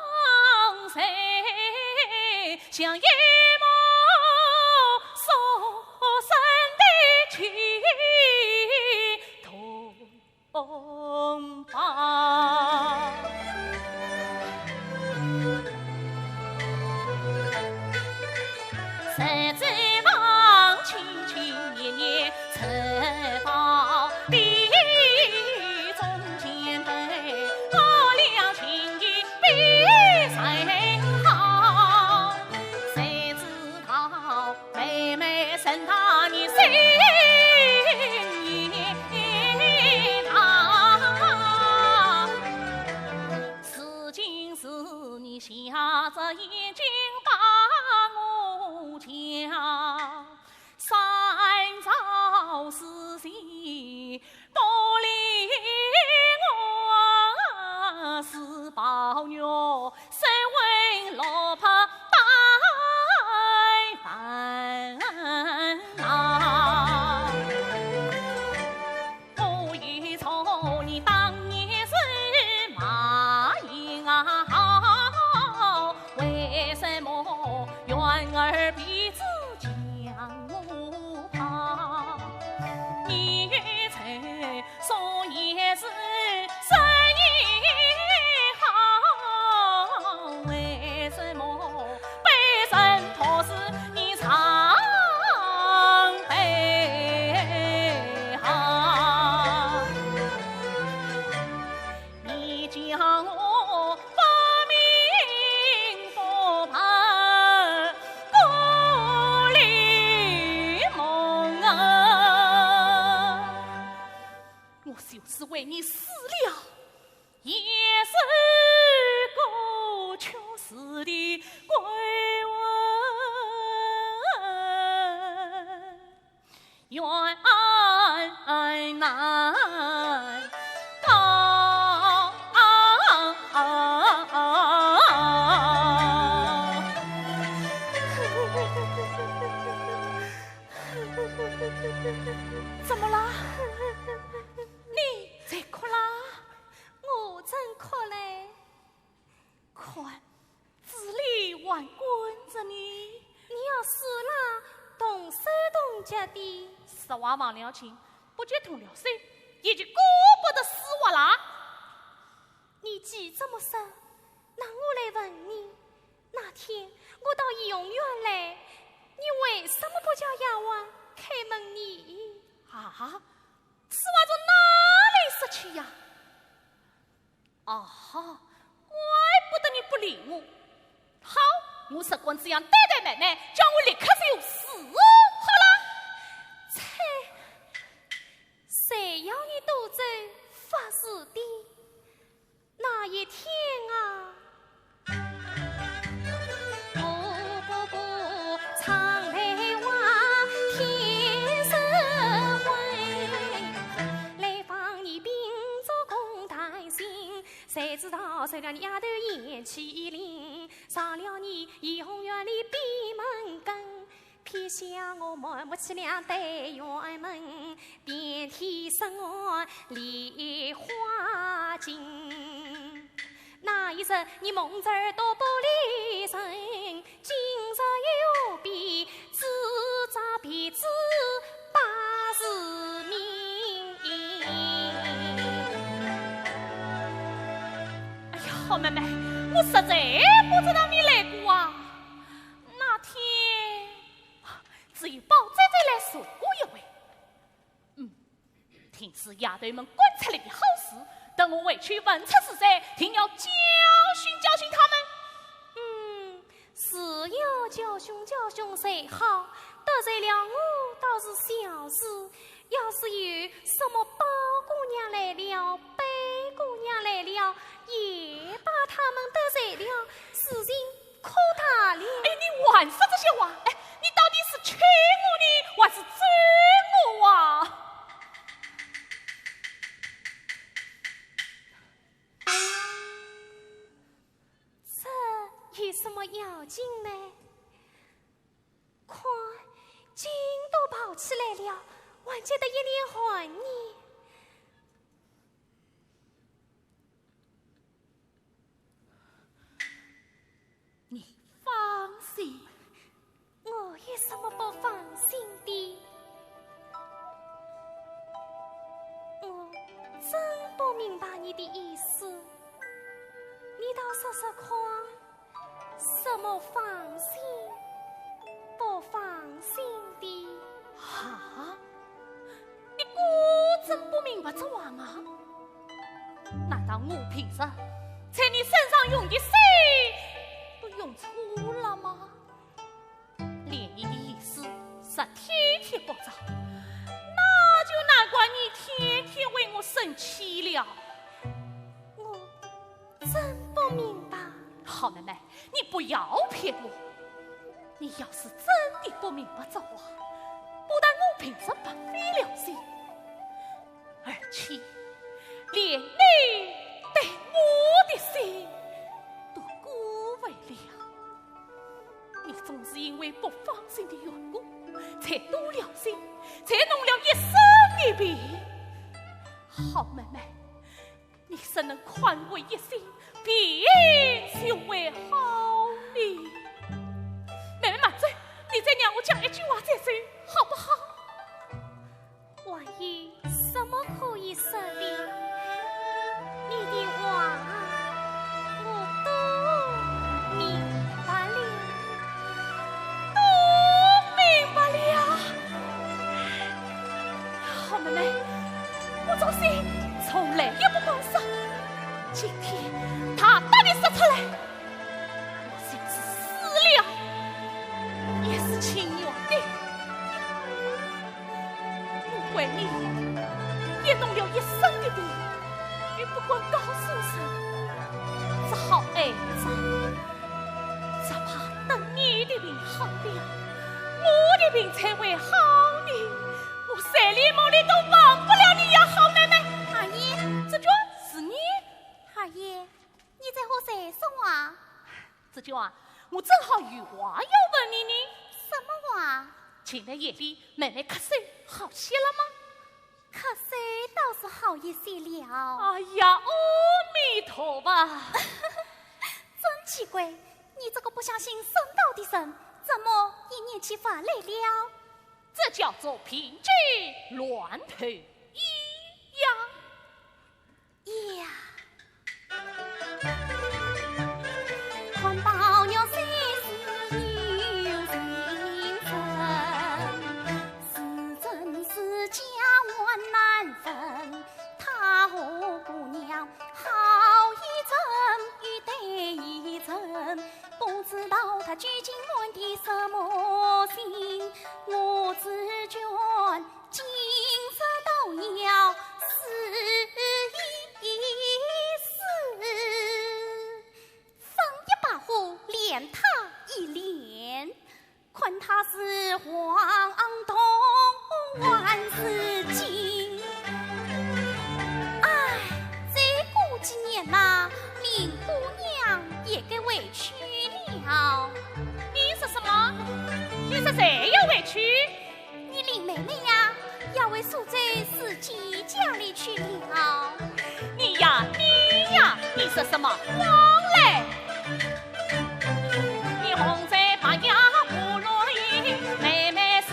水，相依偎。 同胞。谁知望卿卿念念出宝地，中间对我俩情意比谁好。谁知道 妹妹生得你心也大，如今是你瞎着眼睛把我叫，三朝四季 不理我，是宝玉身为落魄大烦恼。我也从你当年是马英豪，为什么元儿鼻子将我泡？你也曾 说也是生意好，为什么被人托是你常备好？你叫我不明不白， 不理梦啊！我就是为你死了，也是过去时的鬼魂。愿难逃。怎么啦？你在哭啦？我正哭嘞。看，这里还关着你。你死了，动手动脚的。实话忘了情，不觉动了手，也就顾不得死活啦。你既这么说，那我来问你，那天我到怡红院来，你为什么不叫丫鬟开门呢？啊，此话从哪里说起呀？ 啊，怪不得你不理我。好，我只管这样对待奶奶，叫我立刻就死。好了。切，谁要你多嘴发誓的？那一天啊， 哎呀，好妹妹，我实在不知道你来过啊。那天只有宝姐姐来坐过一回。嗯， 听说丫头们干出了一好事，等我回去问出是谁，定要教训教训他们。嗯，是要教训教训才好，得罪了我倒是小事，要是有什么宝姑娘来了、白姑娘来了，也把他们得罪了，事情 可大了。哎，你还说这些话？哎，你到底是气我呢，还是咒我啊？这有什么要紧呢？看，筋都暴起来了，还觉得一脸寒呢。 你放心。我有什么不放心的？我真不明白你的意思。你倒说说看，什么放心，不放心的？啊？ 你果真不明白这话吗？难道我平日在你身上用的心都用错了吗？连你的意思是天天不着，那就难怪你天天为我生气了。我 真不明白。好妹妹，你不要骗我。你要是真的不明白这话，不但我平日不费了心，而且连你对我的心都辜负了。你总是因为不放心的缘故，才多了心，才弄了一身的病。好妹妹， 你若能宽慰一些，病就会好的。妹妹慢走，你再让我讲一句话再走，好不好？还有什么可以说的？你的话我都明白了。都明白了。 好妹妹，我做事从来也不敢说，今天大胆地说出来，我就是死了，也是情愿的。我为你也弄了一身的病，也不敢告诉人，只好挨着。 只怕等你的病好了，我的病才会好呢。我睡里梦里都忘不了你呀，好妹妹。二爷，紫鹃，是你？二爷，你在和谁说话？紫鹃啊，我正好有话要问你呢。什么话？前来夜里，妹妹咳嗽好些了吗？ 咳嗽倒是好一些了。哎呀，阿弥陀佛！真奇怪，你这个不相信神道的人，怎么一念起法来了？这叫做凭借乱投医呀。呀！看宝玉虽是有情人，是真是假还难分。他和姑娘好一阵又对一阵，不知道他究竟安的什么心。我只觉今日倒要试一试。风一把火，连他一连，看他是晃动还是静。唉，再过几年呐，林姑娘也该回去了。你说什么？你说谁要回去？ 你林妹妹呀，要回苏州自己家里去了。你呀，你呀，你说什么话嘞？你红嘴白牙胡乱言，妹妹是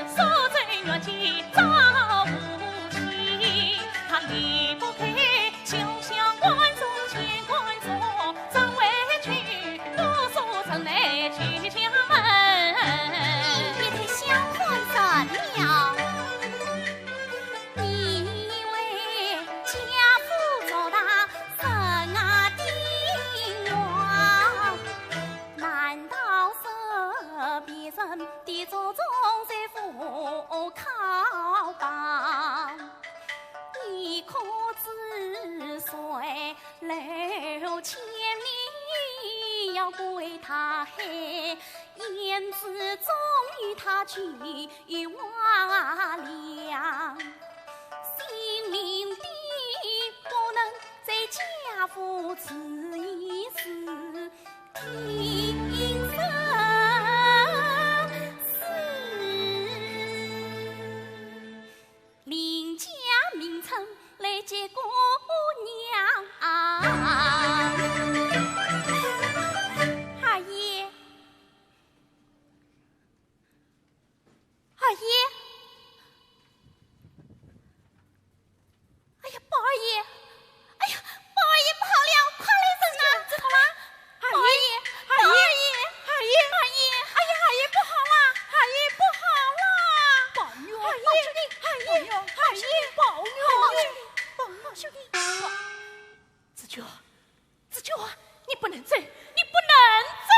苏州玉姐赵无忌，她离不开 你也太小看人了。你以为家父做大，生啊的王，难道是别人的祖宗在扶靠旁？ 你可知谁留千里要归大海，胭脂终与他去无话聊。心灵的不能在家父此一事，听生死。 林家名称来接姑娘。二爷，二爷，哎呀，宝二爷， 哎呀，宝二爷不好了，快来人呐！怎么了？二爷，宝二爷，二爷，宝二爷，二爷，二爷，哎呀，二爷不好了，二爷不好了！宝玉，二爷，宝兄弟，二爷，宝兄弟，二爷，宝玉，宝兄弟，宝兄弟，宝兄弟，宝……紫鹃，紫鹃，你不能走，你不能走！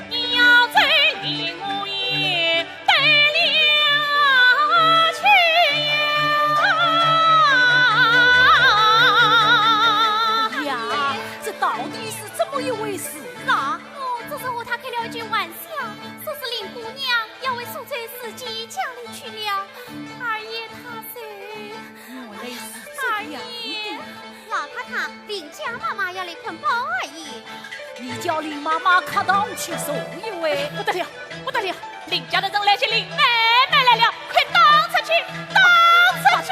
你要走，你我也 得了去呀！呀，这到底是怎么一回事啊？哦，只是和他开了一句玩笑，说是林姑娘要回苏州自己家里去了。二爷他说，原来是这样的。二爷。老太太，林家妈妈要来看宝二爷。你叫林妈妈客堂去坐一会。不得了，不得了！ 林家的人来接林妹妹来了，快打出去，打出去！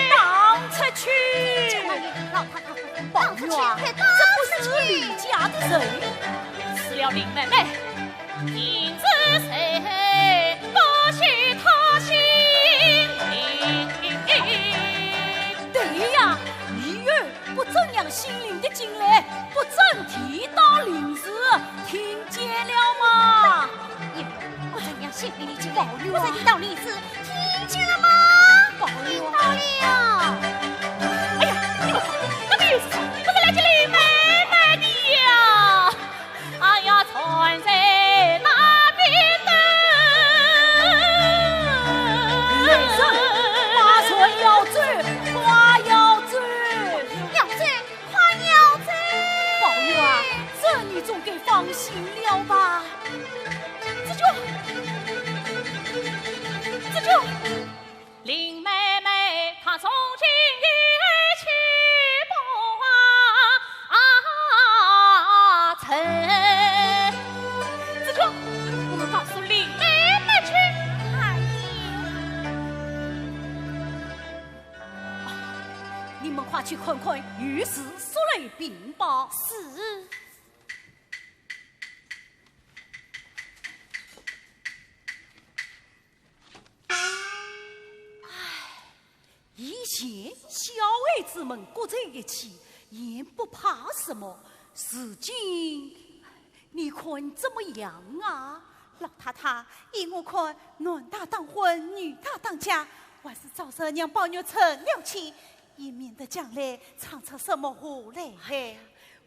打出去，打出去！宝玉啊，这不是林家的人。除了林妹妹，定是谁不许他姓林。对呀，你又 不准让姓林的进来，不准提到林氏，听见了吗？不准让姓林的进来，不准提到林氏，听见了吗？听到了。哎呀，你们看，那边有只船，不是来接林妹妹的呀？ 哎呀，船在那边等。来人，把船摇走，快摇走！摇走，快摇走！宝玉啊，这你总该放心了吧？紫鹃，紫鹃， 林妹妹她从今以后不成。紫鹃，我们告诉林妹妹去。啊，你们快去看看有无苏州兵报。是。小孩子们各在一起，也不怕什么。如今你看怎么样啊？老太太，依我看，男大当婚，女大当嫁，还是早日让宝玉成了亲，也免得将来闯出什么祸来。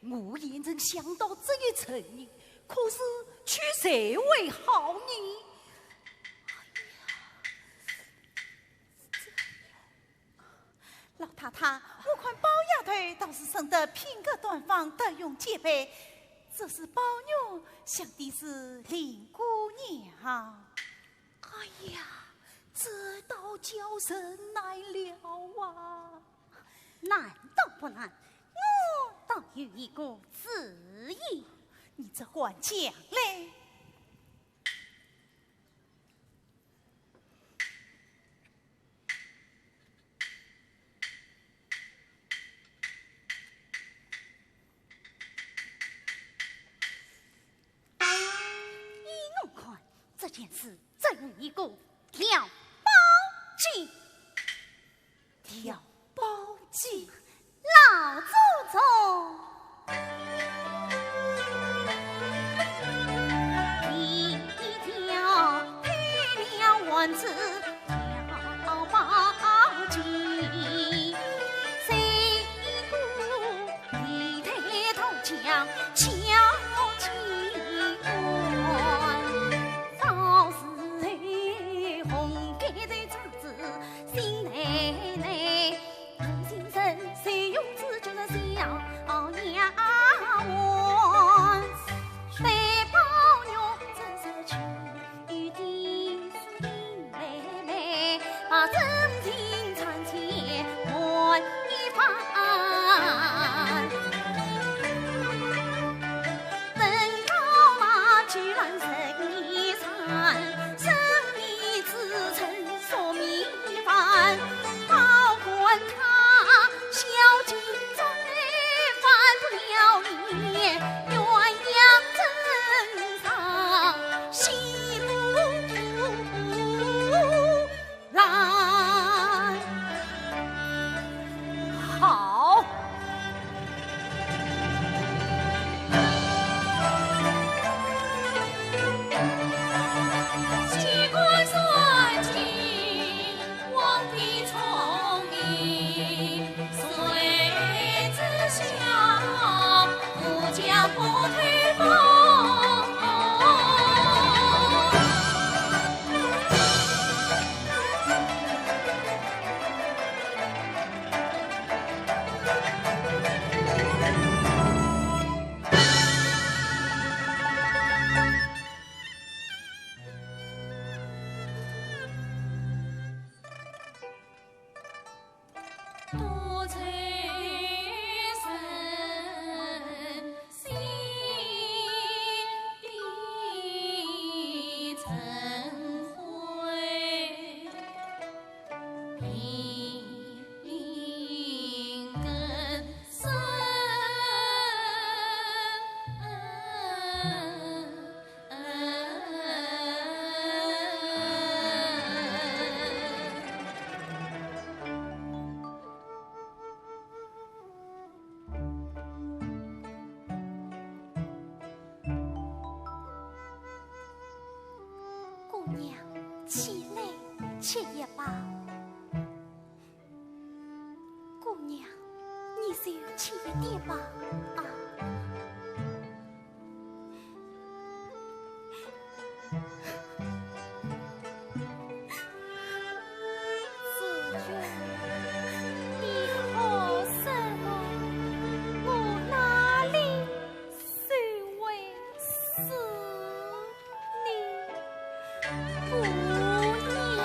我也曾想到这一层呢，可是却谁为好呢？老太太，我看宝丫头倒是生得品格端方，德容兼备，只是宝玉想的是林姑娘。哎呀，这倒叫人难了啊！难倒不难，我倒有一个主意。你只管讲嘞。 依我看，这件事只有一个调包计。调包计？老祖宗！一条配了丸子调包计，谁个 一代大将小机关，早时候红盖头罩子新奶奶，有心人谁用子就是小丫鬟。对宝玉真是去 与弟子林妹妹，把真情trans写满一番。等到那举兰十一山，生米煮成熟米饭，保管他小金钗，翻不了脸，鸳鸯枕上 喜怒来。好。机关算尽，皇帝聪明，谁知晓武将不推风。 姑娘，起来吃一饱。 姑娘，你就轻一点吧，啊。紫鹃，你哭什么？我哪里 谁会是你姑娘？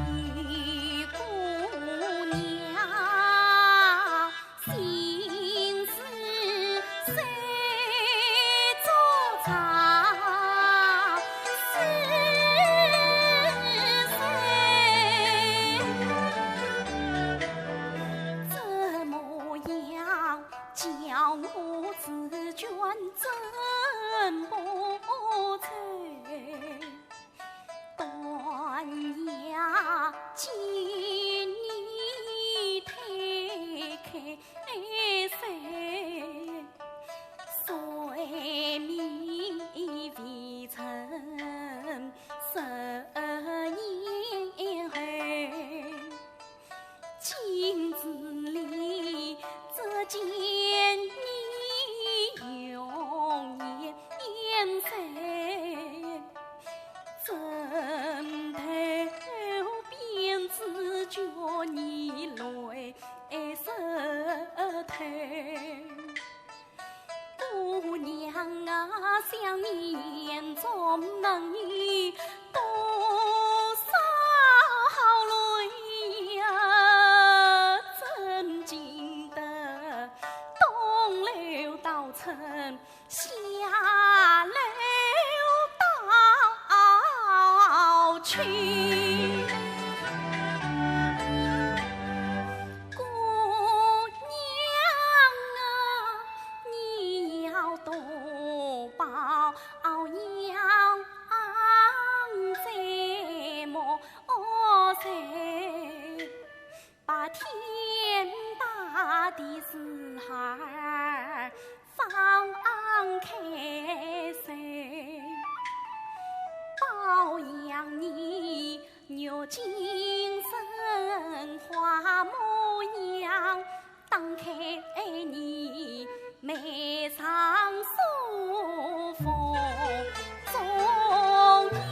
你姑娘心事谁做主？是谁？这模样 叫我紫鹃真不愁。断崖尽念你容颜颜色，枕头边子叫你泪湿透。姑娘啊，想你眼中能有多少泪呀？怎禁得 东流到春，西流到秋。姑娘啊，你要多保养，这么哦谁 把天大的事儿放开些，保养你如今春花模样，打开你眉上梳妆容易。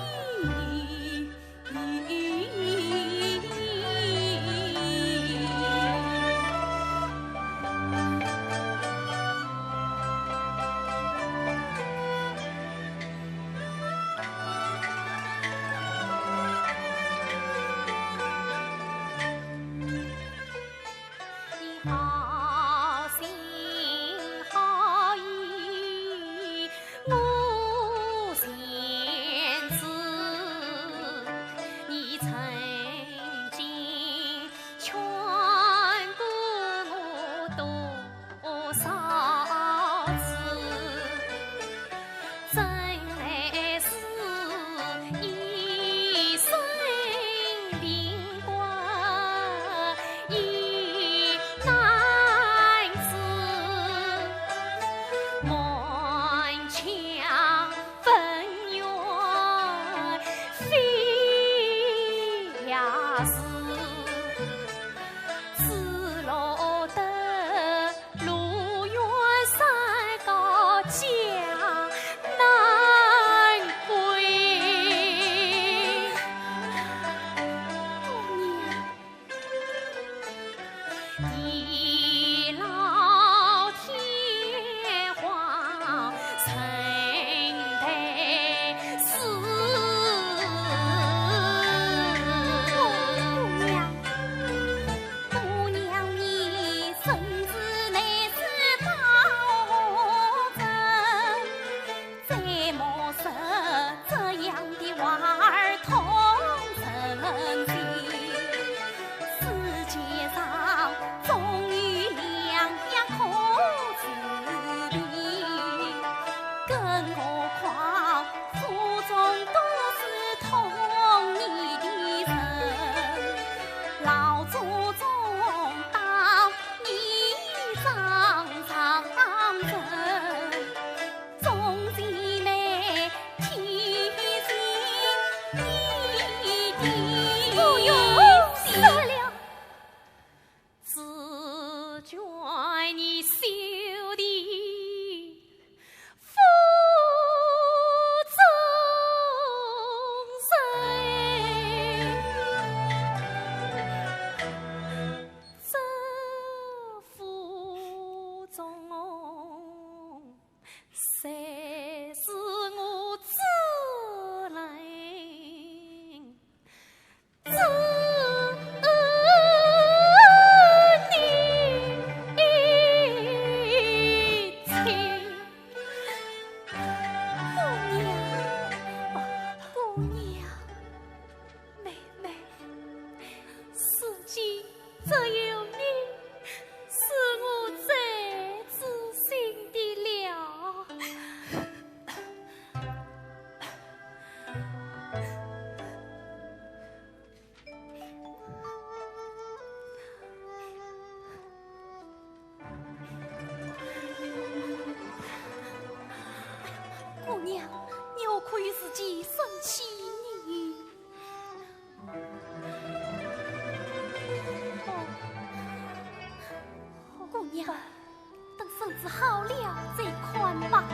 日子好了再看吧。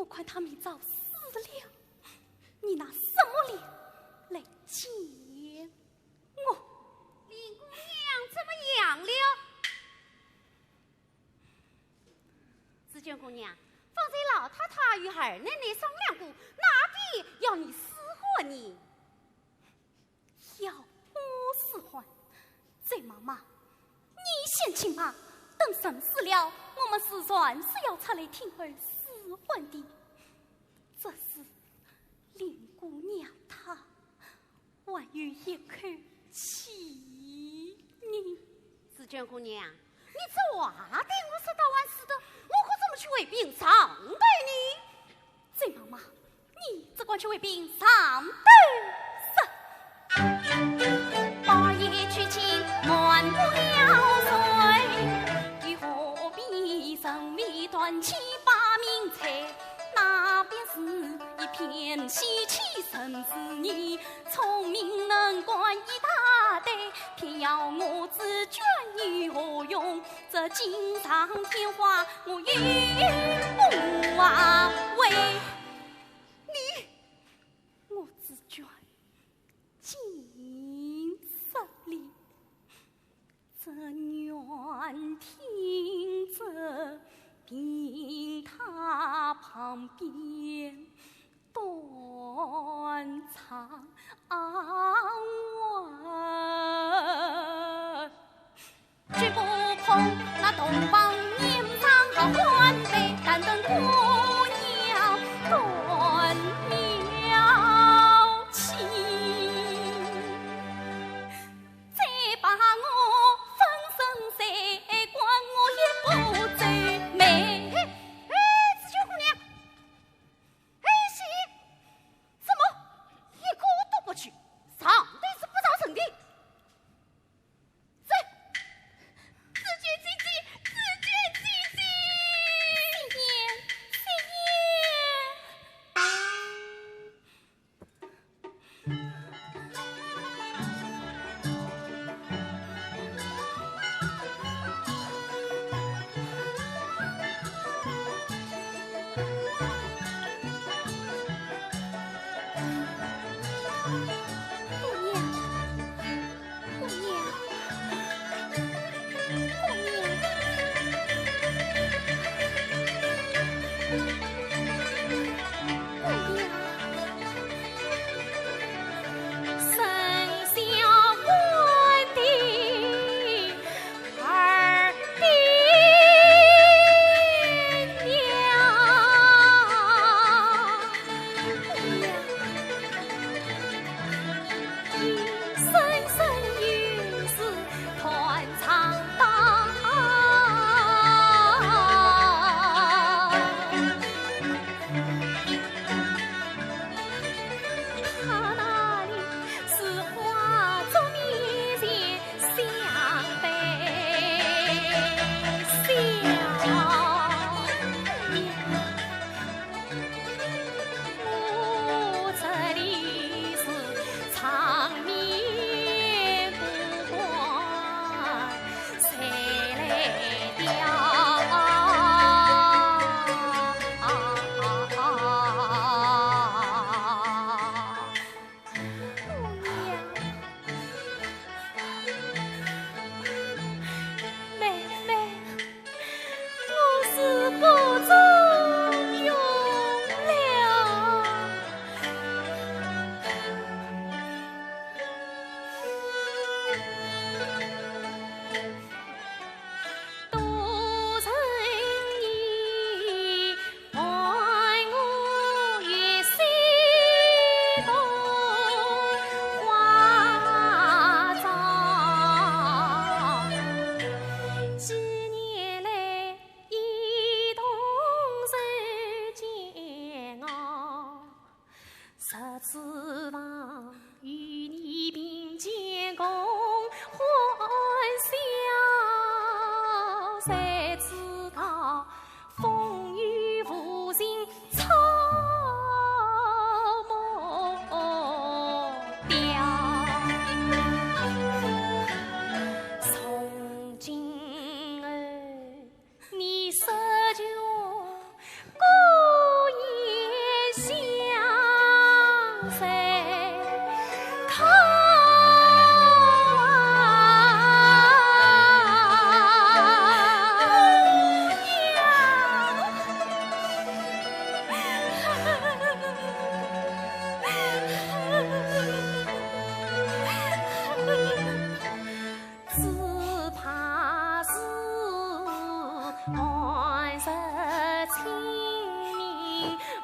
看他明朝死了，你拿什么脸来见我？林姑娘怎么样了？紫鹃姑娘，方才老太太与二奶奶商量过，哪边要你施婚呢？要我施婚？周妈妈，你先请吧，等人死了，我们自然是要出来听候施婚的。只是林姑娘她还有一口气呢。紫鹃姑娘，你这话对我说道还是的，我可怎么去回禀上头呢？周妈妈，你只管去回禀上头去。你，我紫鹃，今日里，只愿听着病榻旁边断肠啊。 哎，哎，紫鹃姑娘，哎，是，怎么一个都不去？上头是不招人的。走，紫鹃姐姐，紫鹃姐姐。新年，新年。 姑娘，姑娘，姑娘。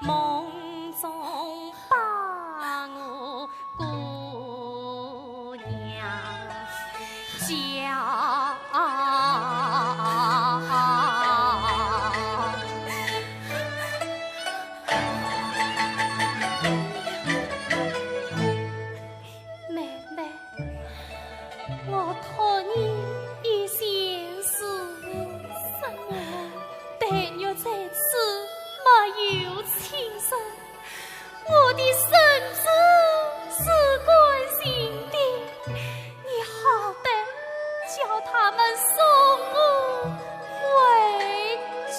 梦中把我姑娘叫。妹妹，我托你一线事，说我黛玉在此没有亲人，我的身子是干净的，你好歹叫他们送我回去。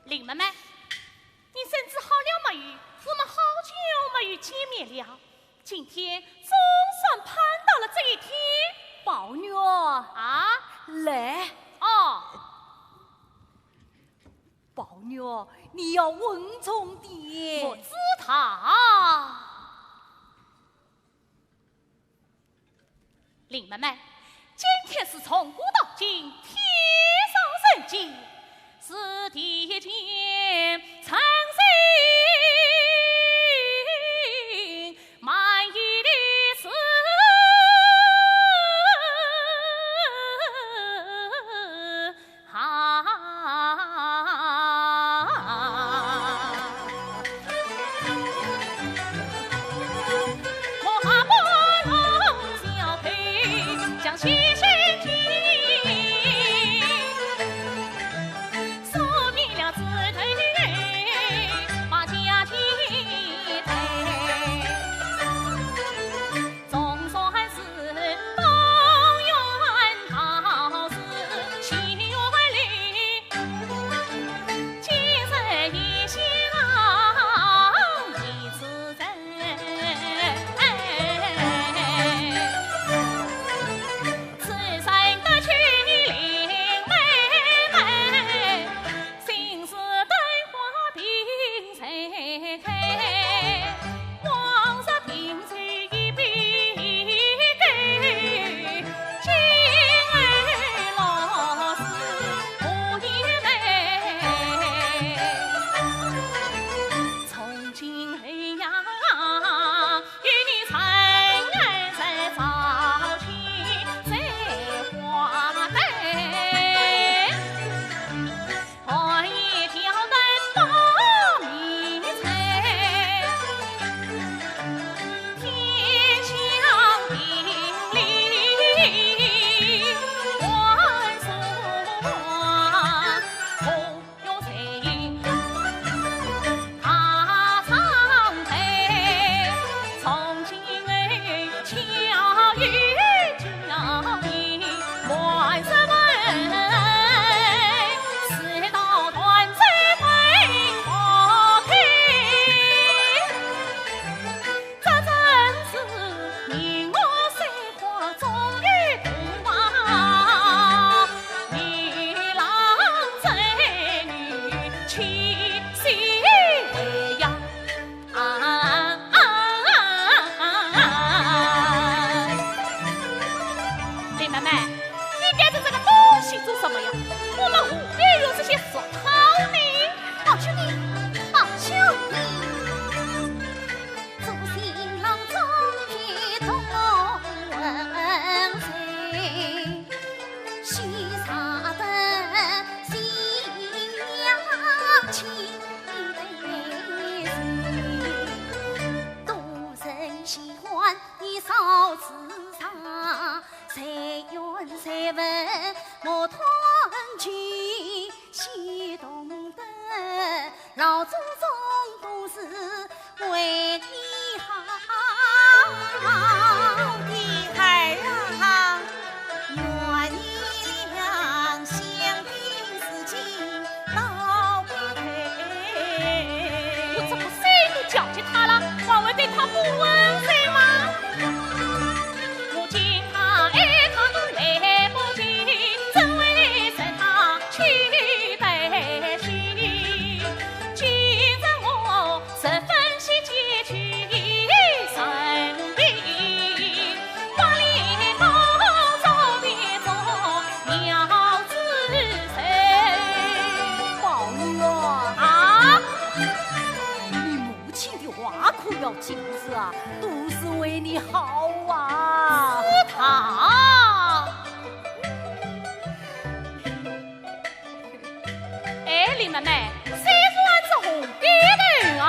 林妹妹，你身子好了没有？我们好久没有见面了，今天总算盼到了这一天。宝玉啊，来。哦。宝玉，你要稳重点。我知道。林妹妹，今天是从古到今，天上人间，是第一件称心满意的事。啊。林妹妹，你带着这个东西做什么呀？我们何必用这些俗套呢？保求你，保求你。 我这个谁都交给他了，还会对他不温柔吗？ 宝玉啊，啊？你母亲的话可要谨慎啊，都是为你好啊。是他。 哎，林妹妹，谁说俺是红点头啊？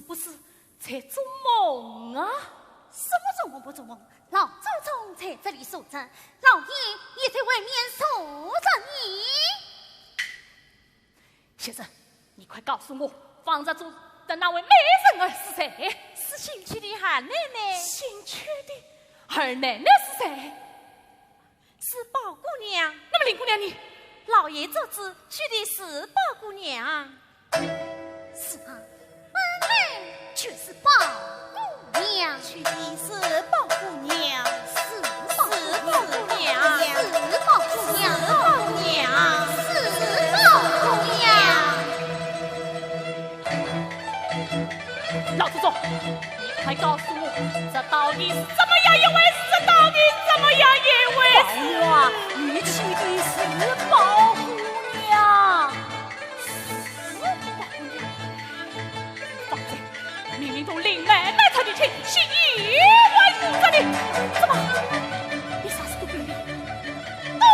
不是在做梦啊？什么做梦不做梦？老祖宗在这里坐着，老爷也在外面坐着呢。先生，你快告诉我，方才做的那位美人儿是谁？是新娶的二奶奶。新娶的二奶奶是谁？是宝姑娘。那么林姑娘呢？老爷做主娶的是宝姑娘。是啊，本来就是宝姑娘。娶的是宝姑娘。是宝姑娘。是宝姑娘。是宝姑娘。是宝姑娘。老祖宗，你快告诉我，这到底是怎么样一回事？这到底怎么样一回事？宝玉啊，你娶的是宝姑娘。是宝姑娘？放肆！明明同林妹妹成的亲，是你还这里，怎么？你啥事都不明白。 都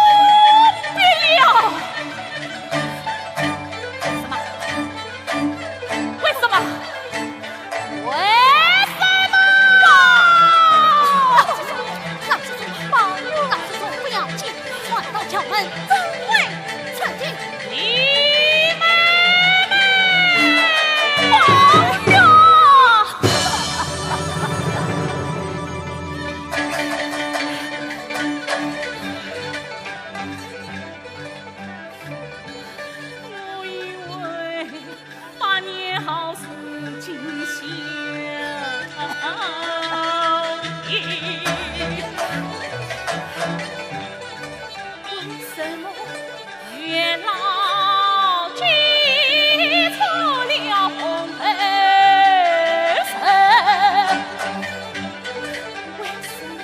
变了。为什么？为什么？为什么？老祖宗，老祖宗，宝玉，老祖宗，不要紧，传到角门，众位成亲。林妹妹，宝玉。 我以为百年好事尽消。为什么月老记错了红头绳？为什么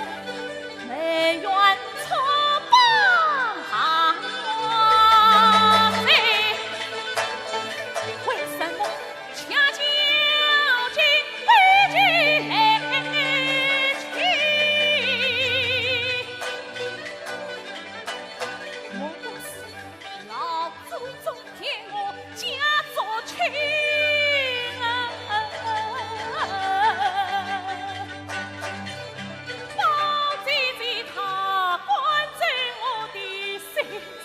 梅园错把寒花飞，为什么恰巧金杯酒来起？莫不是老祖宗 骗我家族亲啊！宝姐姐她灌醉我的心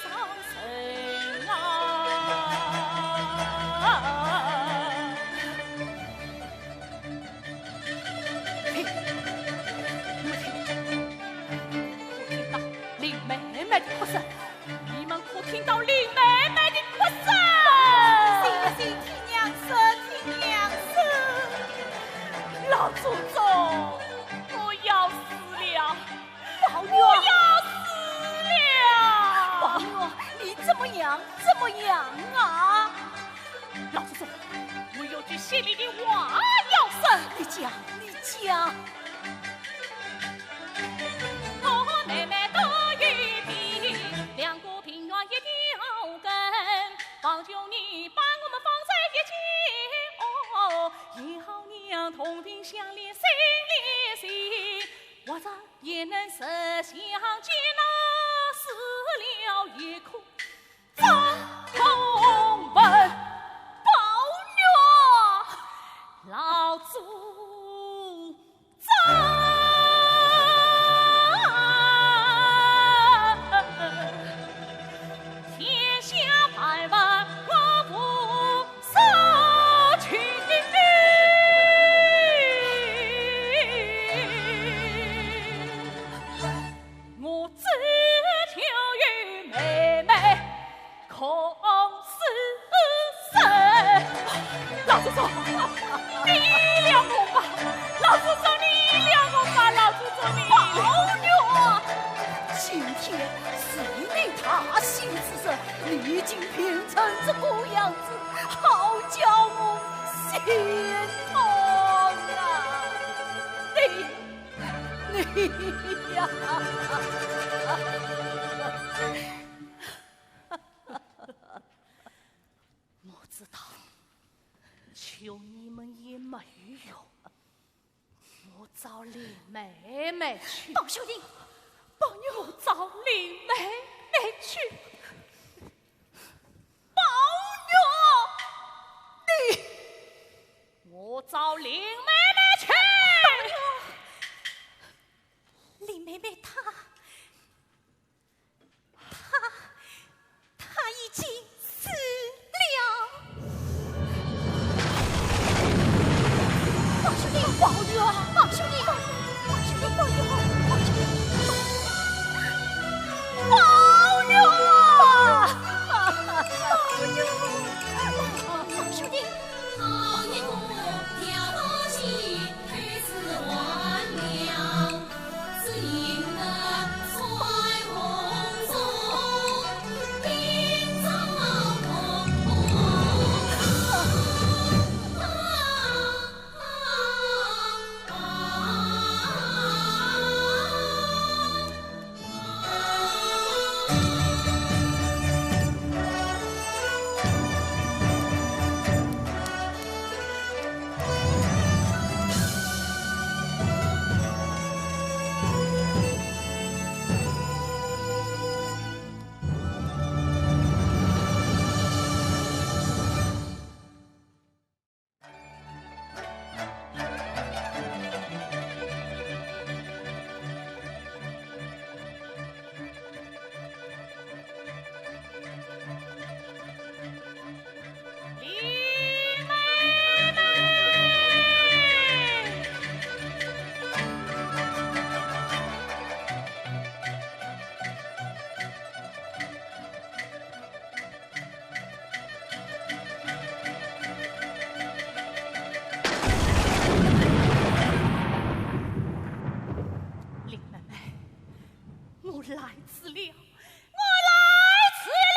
上人啊！听，你们听，我听到林妹妹的哭声。 你们可听到林妹妹的哭声？信不信？听娘说，听娘说。老祖宗，我要死了！宝玉啊！我要死了！宝玉，你怎么样？怎么样啊？老祖宗，我有句心里的话要说。你讲，你讲。 我妹妹都有病，两个病院一条根，望求你把我们放在一起哦，也好让同病相怜心连心，或者也能实相见呐，死了也可 张同文。宝玉，老祖宗。天下万物我不舍去。 我只求与妹妹共此生。老祖宗，你谅我吧，老祖宗，你谅我吧，老祖宗，你谅我。宝玉，今天是你大喜之日，你竟病成这个样子，好叫我心痛啊！你 你呀！我知道，求你们也没有用，我找林妹妹去。宝兄弟，宝玉，我找林妹妹去。宝玉，你，我找我来迟了，我来迟了。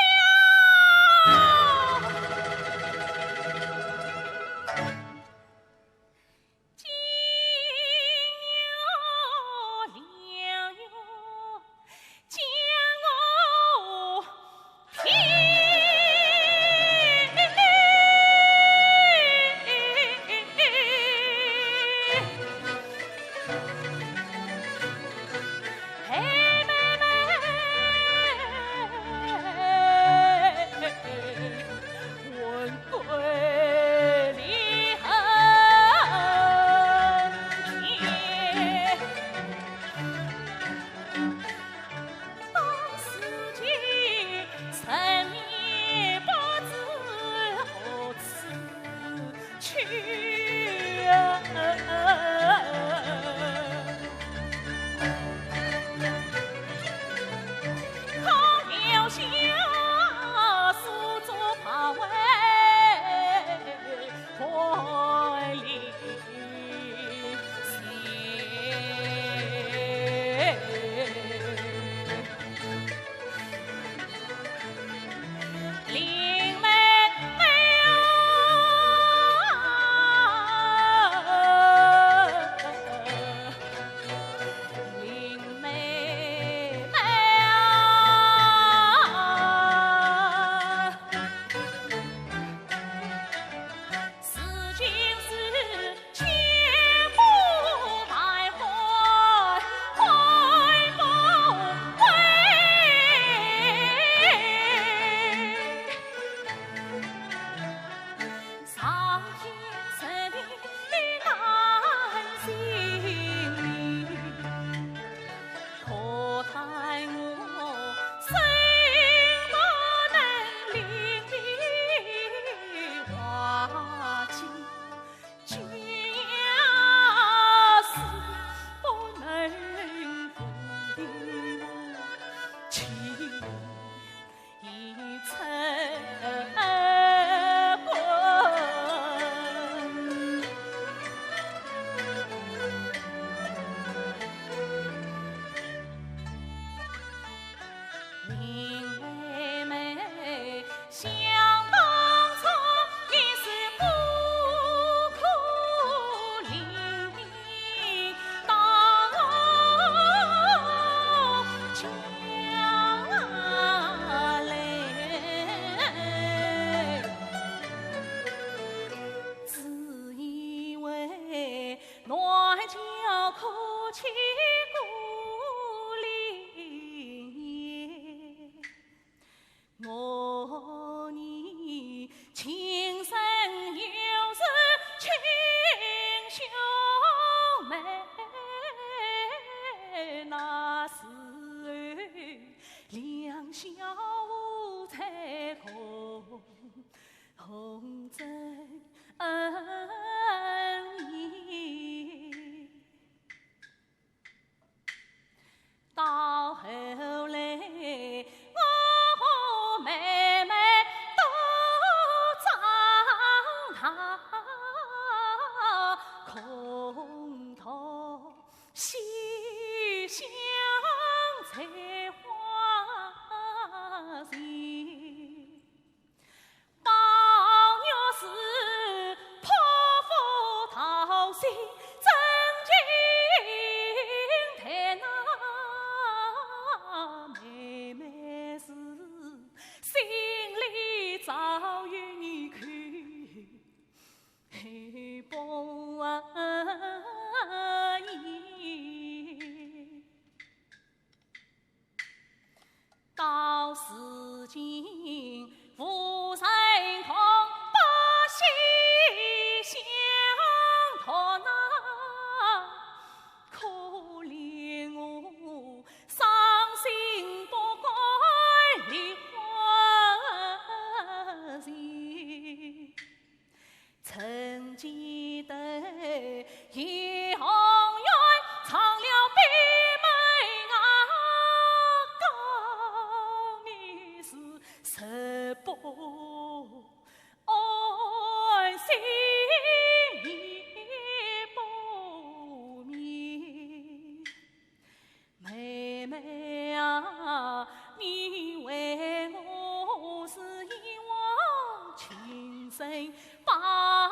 你为我是一往情深把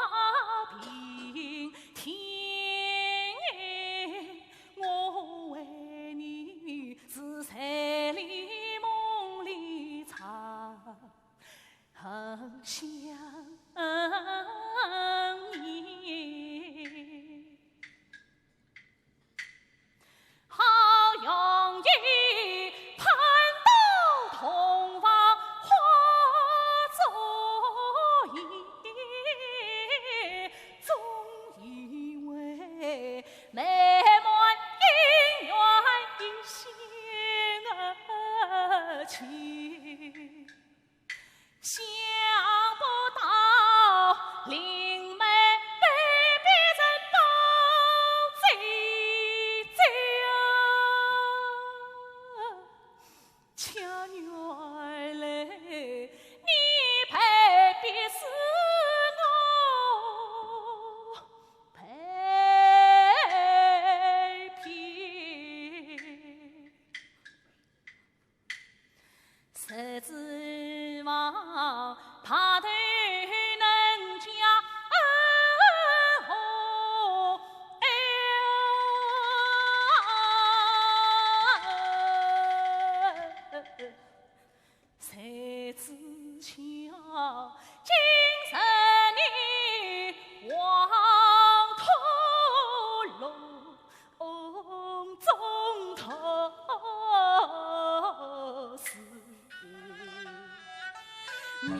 平添，我为你是醉里梦里长相依。 好容易盼到洞房花烛夜，总以为美满姻缘一线牵。 想不到林妹被别人抱走走，恰原来你配别是我配偏。 谁知望白头人家，哎哟，哎哟，谁知晓今日你黄土路 中途是命。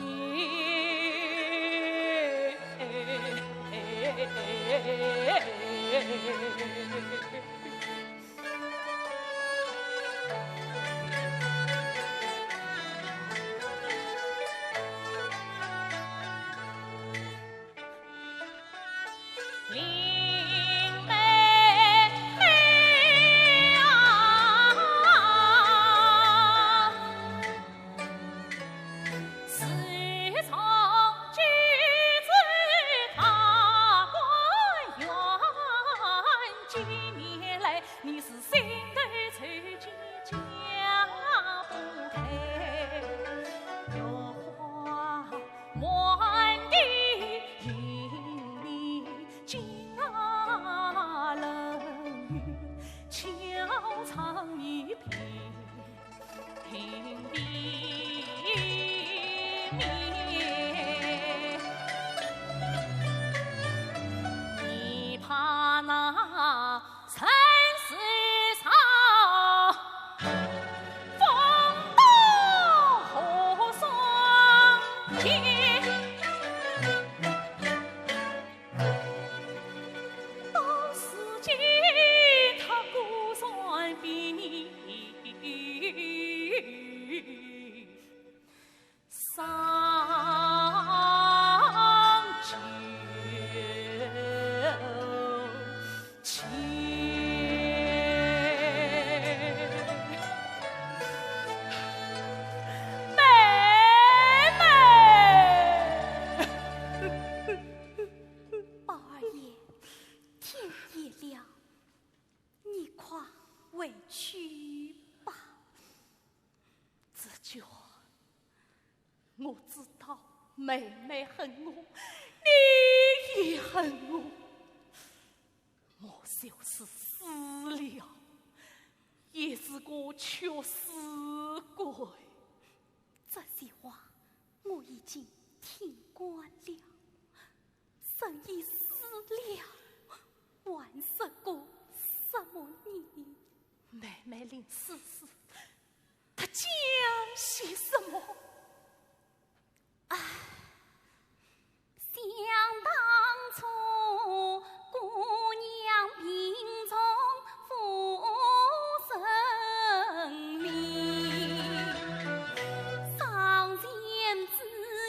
林妹妹啊，自从今日大观园，几年来你是心头愁结家不开，月花 满地银铃，金啊冷雨，敲窗你屏屏闭闭。你怕那 尘世上风刀和霜剑，到如今他果然比你 上九千。妹妹。宝二爷，天也亮，你快回去吧。 紫鹃，我知道妹妹恨我，你也恨我。我就是死了，也是个屈死鬼。这些话我已经听惯了。 人已死了，还说个什么呢？妹妹临死时，她讲些什么？唉，想当初，姑娘病重 夫人里，上前只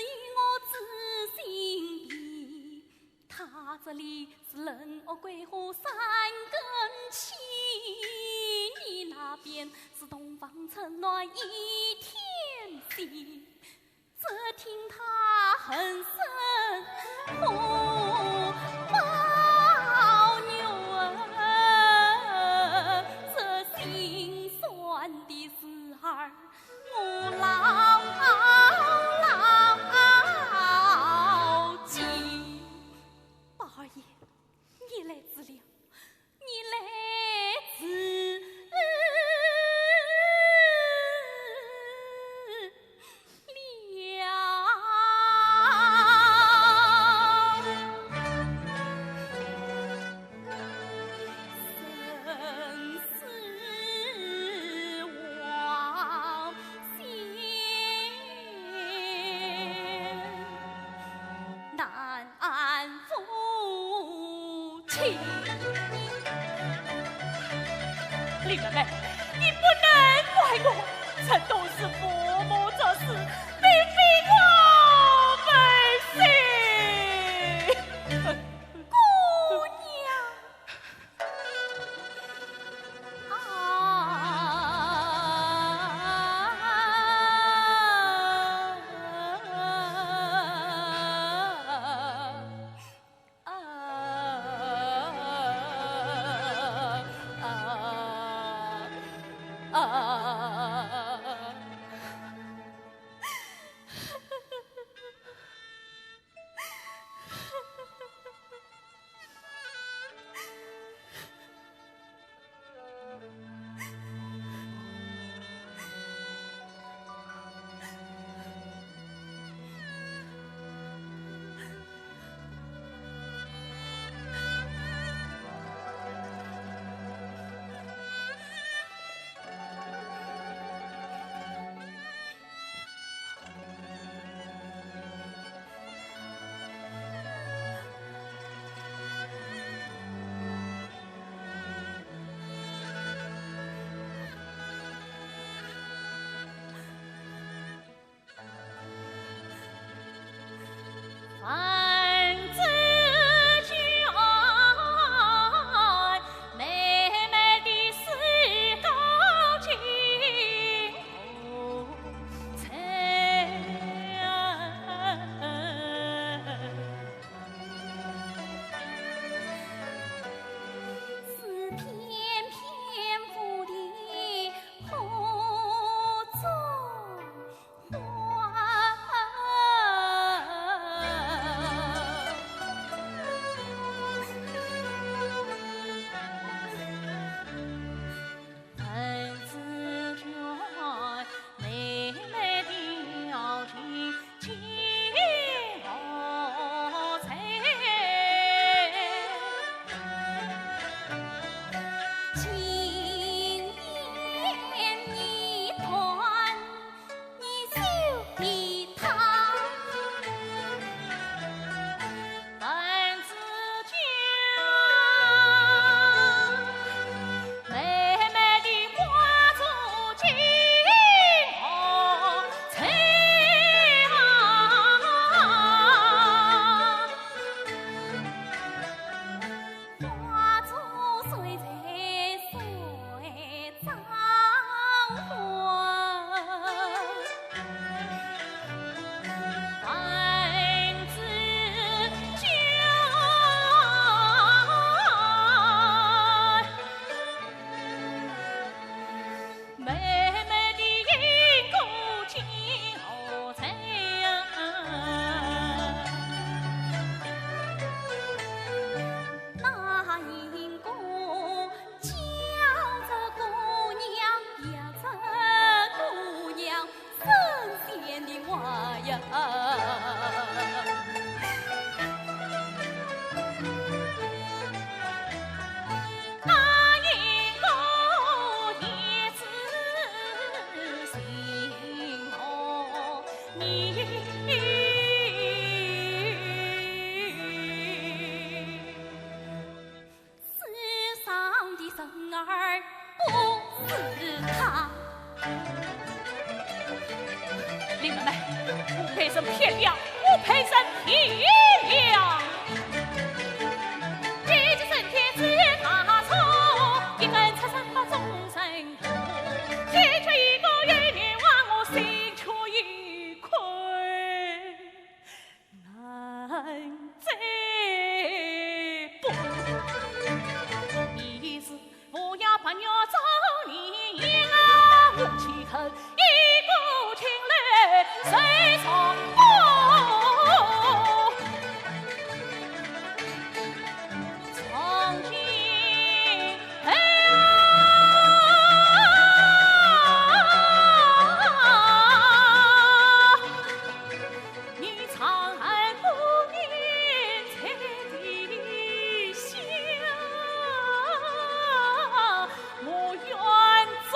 与我知心意，她这里是冷恶桂花三更起，你那边是洞房春暖一天闲。 只听她恨声呼：“宝玉啊，这心酸的事儿，世上的人儿不是他。林妹妹，我被人骗了，我被人骗了。这个人天资大错，一根出身把众人苦，解决一个冤枉，我心却一亏。 难再补。你是无牙白牙早年啊，我岂肯一个情来谁上当？从今 你长安姑娘在地下，我愿做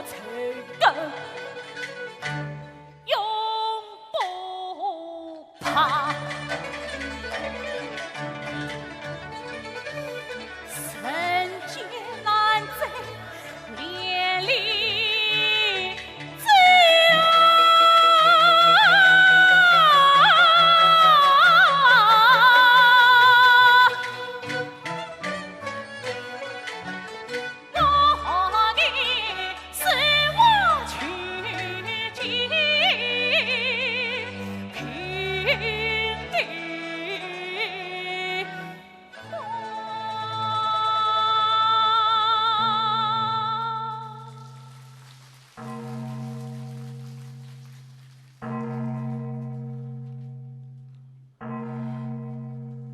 柴禾，永不 怕。人间难在连理枝啊。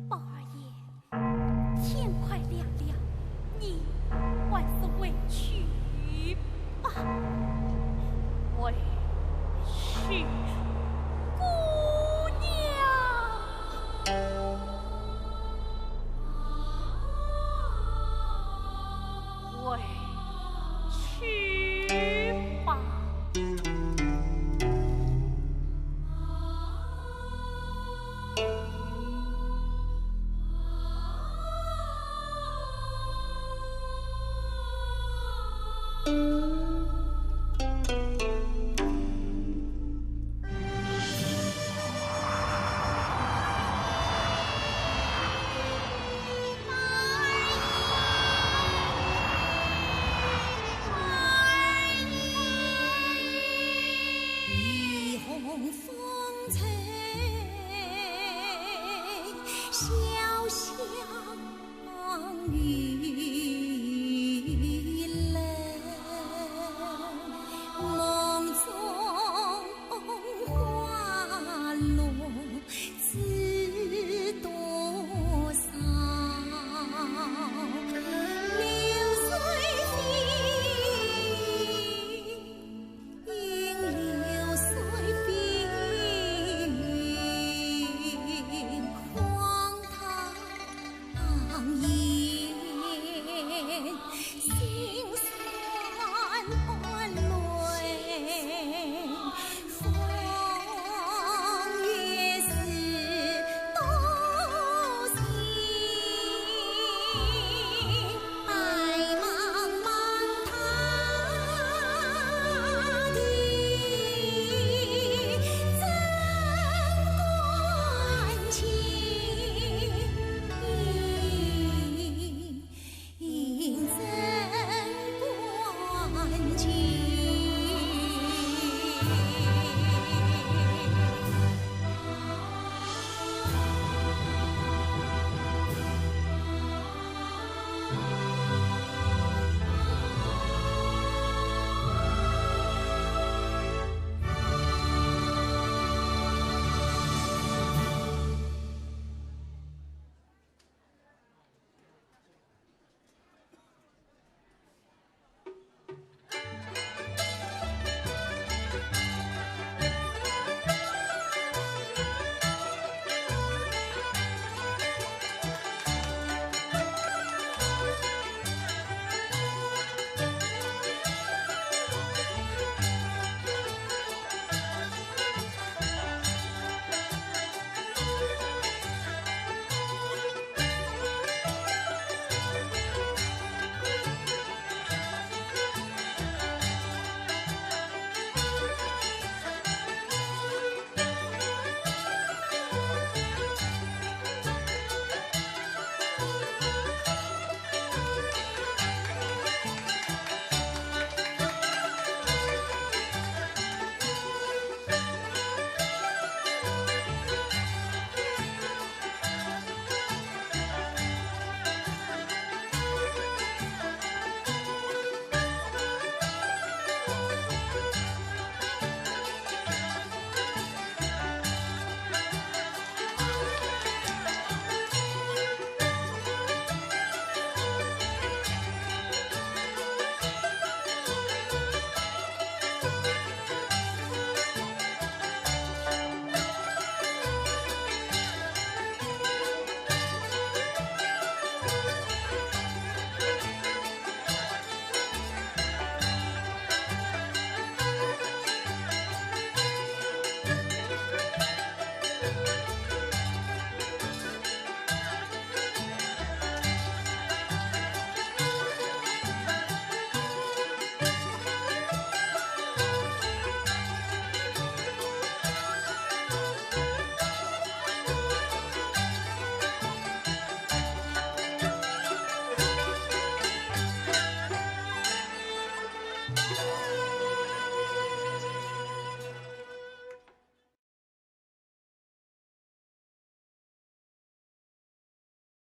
宝二爷，天快亮了，你还是回去吧。回去。姑娘。 回去吧。